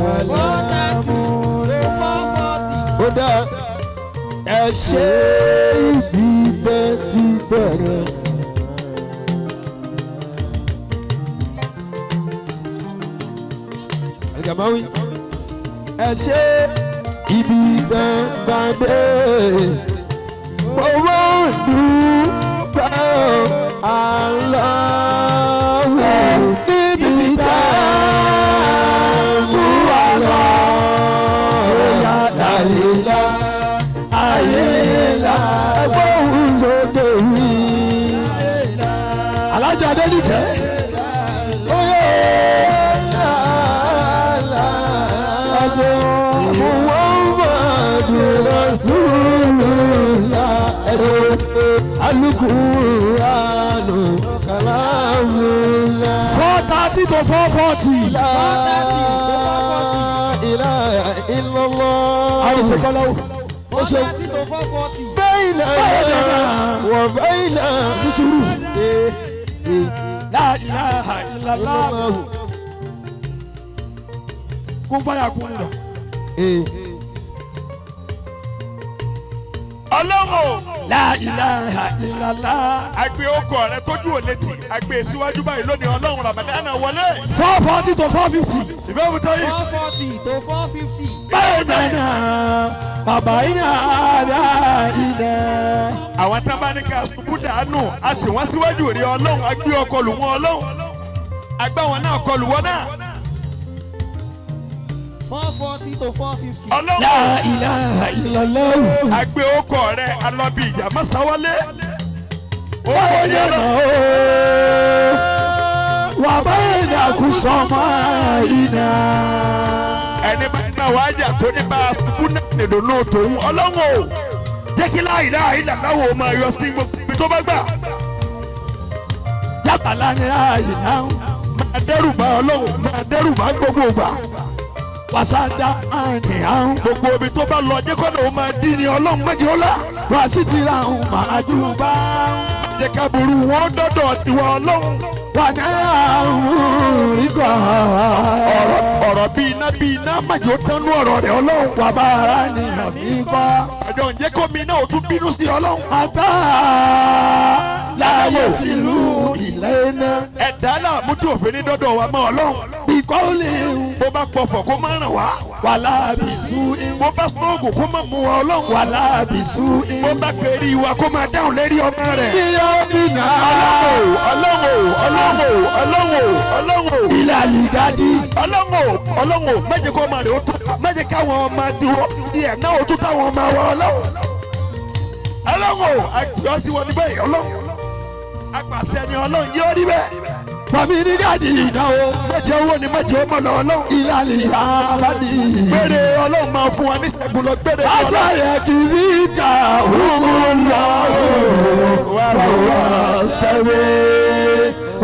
430 to 440. Ó dá ẹ ṣe ibi tẹ́ ti bẹ̀rẹ̀. Àgàmáwí ẹ ṣe ibi tẹ́ bá dé. Owó dúpẹ́ aláwọ̀ níbi tẹ́ mú wa lọ. Ó yá láyé ayé ẹgbóhùn sókè wí. Alájà Adéníkẹ́. Oyè Muhammadu Rasulullah Alukuranu kalamullah. 430 to 440. 430 to 440. Ilaha illallah. Àdìsẹ́kọ́lá o. 430 to 440. Bayna wa bayna. Sùúrù. La ilaha illallah. Kún fáyà kún lọ. Ọlọ́run La ilaha illallah. àgbẹ̀ ọkọ̀ rẹ tójú ò létí àgbẹ̀ síwájú báyìí lónìí Ọlọ́run Ramadan wọlé. 440 to 450. Ìbẹ́ òbútọ́ yìí. 440 to 450. Bẹ́ẹ̀ náà bàbá iná àdá ilẹ̀. Àwọn tá a bá ní ká ṣubú dànù àti wọ́n síwájú rí Ọlọ́run àgbẹ̀ ọkọ̀ lù wọ́n Ọlọ́run àgbẹ̀ wọn náà kọlù wọn náà. 440 to 450. Ọlọ́run La ilaha illallah. àgbẹ̀ ọkọ̀ rẹ alọ́bí ìjà mọ́sáwálé. Bẹ́ẹ̀ náà wà bẹ́ẹ̀ náà kú sọ́mọ́ iná. Ẹni bá náà wá jà tó ní bá a ṣubú náà nìdùnnú tòun Ọlọ́run o jẹ́ kí la ilaha illallah máa yọ sí gbogbo ibi tó bá gbà. Yàtàlá ni ààyè náà. Máa dẹ́rù bá Ọlọ́run máa dẹ́rù bá gbogbo ìgbà. Wàsádà àní àrùn. Gbogbo ibi tó bá lọ jẹ́ kọ́nà ó máa dín ní Ọlọ́run méje ó lá. Wàsítìrà ń máa jù bá. Jẹ́ ká burú wọn dọ́dọ̀ tiwa Ọlọ́run. Wà ní àrùn ikọ̀. Ọ̀rọ̀ bí iná bí iná májò tánú ọ̀rọ̀ rẹ̀ Ọlọ́run. Wà bára ní àmì kọ́. Àjọ ǹjẹ́ kó mi náà ó tún bínú sí Ọlọ́run. Àtà láyé sílùú ilé iná. Ẹ̀dá láàmú tí òfin ní dọ́dọ̀ wa mọ́ Ọlọ́run. Bíkọ́ lè ń Bó bá pọ̀fọ̀ kó má ràn wá. wà láàbì sú in. Bó bá sọ́ọ̀gù kó má mú wa Ọlọ́run. Wà láàbì sú in. Bó bá pèrè wa kó máa dáhùn lérí ọmọ rẹ̀. Bíyọ́ bìnà. Ọlọ́run o, Ọlọ́run o, Ọlọ́run o, Ọlọ́run o. Ilé àlìgádì. Ọlọ́run o, Ọlọ́run o, má jẹ́ kó ọmọ rẹ̀ ó tó má jẹ́ káwọn ọmọ tiwọ́ tiẹ̀ náà ó tún táwọn ọmọ wa Ọlọ́run. Ọlọ́run o, àgbẹ̀ sí wọn níbẹ̀ yìí Ọlọ́run. Apàṣẹ ni Ọlọ́run yóò rí bẹ́ẹ̀. Màmí ní gàdí ìdánwò. Má jẹ́ owó ni má jẹ́ ọmọ lọ Ọlọ́run. Ilé àlìgádì. Gbére Ọlọ́run máa fún wa ní ṣẹ́gun lọ gbére Ọlọ́run. Asayẹ kìí ka òun lọ wà wà sẹ́wé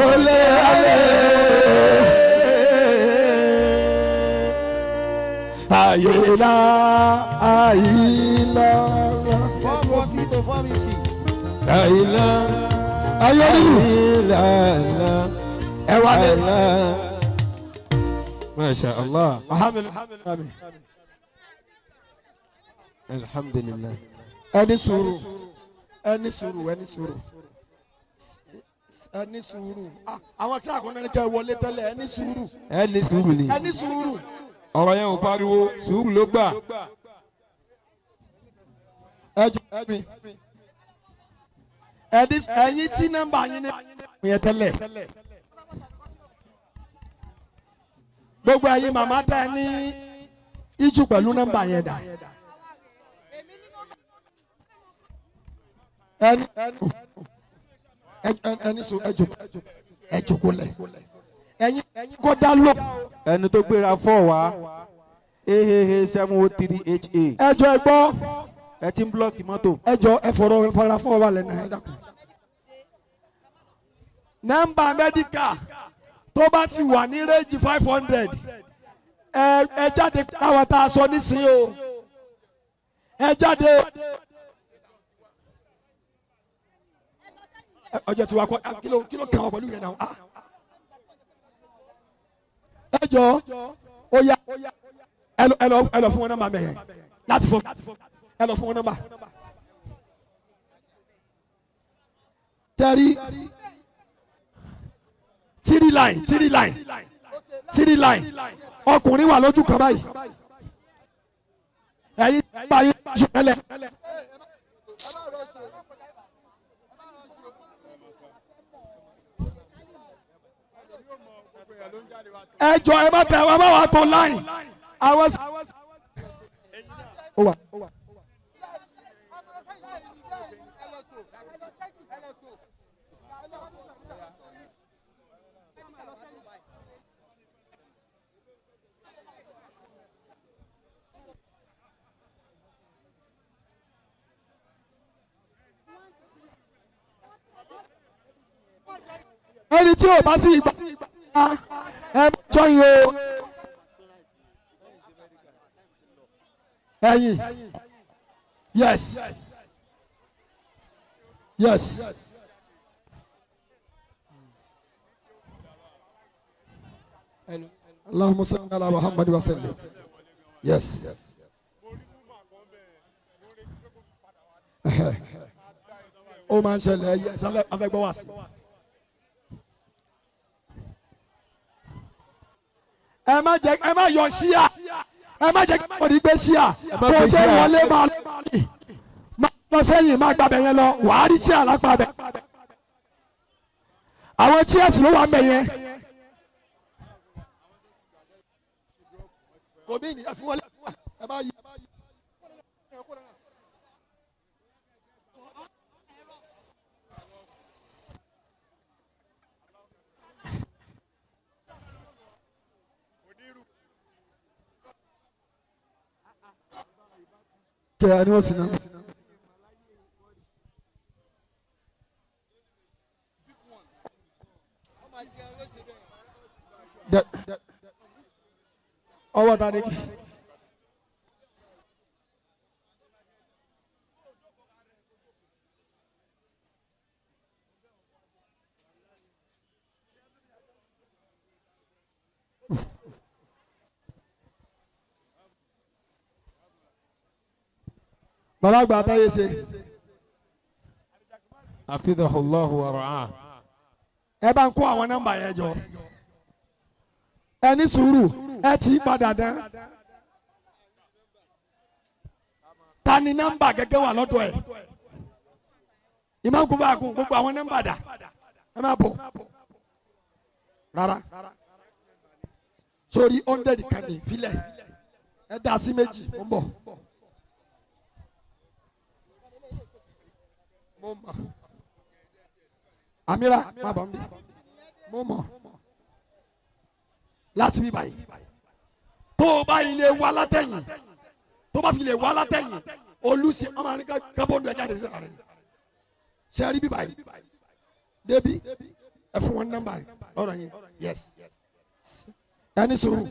olè alẹ́. Ayélá ayélá 440 to 450. Àìlá Ẹyọ nínú ẹ wálé. Masha Allah. Alhamdulilayi. Alhamdulillah. Ẹni sùúrù, ẹni sùúrù, ẹni sùúrù, ẹni sùúrù. Ah, àwọn tí àkọ́nà ní kẹ́ wọlé tẹ́lẹ̀, ẹni sùúrù. Ẹ ní sùúrù ni. Ẹni sùúrù. Ọ̀rọ̀ yẹn ò pariwo, sùúrù ló gbà. Ẹ jọ mi, ẹni ẹyin tí nọ́mbà yín ní yẹn tẹ́lẹ̀, gbogbo ẹ̀yin màmá tẹ ní ìjù pẹ̀lú nọ́mbà yẹn dà. Ẹni ẹni sùn, ẹ jòkó, ẹ jòkó lẹ, ẹyin kò dá lò. Ẹni tó gbéra fọ́ wa AAA 703 HA. Ẹ jọ, ẹ gbọ́. Ẹ ti ń block mọ́tò. Ẹ jọ, ẹ fọ̀rọ̀ fara fún wa lẹ́nu, ẹ dákun. Nọ́mbà medical tó bá ti wà ní range 500, ẹ ẹ jáde káwọn tá a sọ nísìnyí o, ẹ jáde. Ọjọ́ tí wàá kọ́ kí ló kàn wọ́n pẹ̀lú yẹn náà? Ah. Ẹ jọ, ó yá, ẹ lọ fún wọn nọ́mbà mẹ́yẹn láti fún ẹ lọ fún wọn nọ́mbà. Tẹ́rí three line, three line, three line. Ọkùnrin wà lójú kan báyìí, ẹ̀yin báyìí jù tẹ́lẹ̀. Ẹ jọ, ẹ má tẹ ẹ má wà tó line àwọn. Ó wà. Ẹni tí ò bá sì gbà, ẹ jọyìn o. Ẹyin, yes. Allahumma salli ala Muhammad wa sallim. Yes. Ó máa ń ṣẹlẹ̀. Yes, afẹ́gbọ́ wá sí. Ẹ má jẹ, ẹ má yọ síà, ẹ má jẹ kí ọ̀dí gbé síà. Má Kó gbé o tó síà. wọlé, máa máa lọ sẹ́yìn, máa gbàbẹ̀ yẹn lọ, wàá rí síà lápá bẹ̀. Àwọn chairs ló wà ń bẹ̀ yẹn. Kò bí ní ẹ fi wọlé, ẹ bá yí. Kẹ ẹ ní wọ́n ti ná. Ọwọ́ ta ni kí. Bàbá àgbà àtàyè ṣe. Hafidhahullahu wa ra'ah. Ẹ bá ń kó àwọn nọ́mbà yẹn jọ. Ẹ ní sùúrù, ẹ tì í padà dán. Ta ni nọ́mbà gẹ́gẹ́ wà lọ́dọ̀ ẹ̀? Ìmáà kú bá a kún gbogbo àwọn nọ́mbà dà, ẹ má bọ̀ rárá. Sórí 100 kan ní filẹ̀, ẹ dá sí méjì, mo ń bọ̀. Mo mọ̀, Amira, má bọ̀ ń bí. Mo mọ̀ láti bí báyìí, tó o bá ilé wa látẹ̀yìn, tó bá fi lè wá látẹ̀yìn olùsí ọmọ àrí kábọ́ọ̀dù ẹ̀ jáde sí àárín ṣe rí bí báyìí débi. Ẹ fún wọn nọ́mbà yìí lọ́dọ̀ yín. Yes, ẹni sùúrù.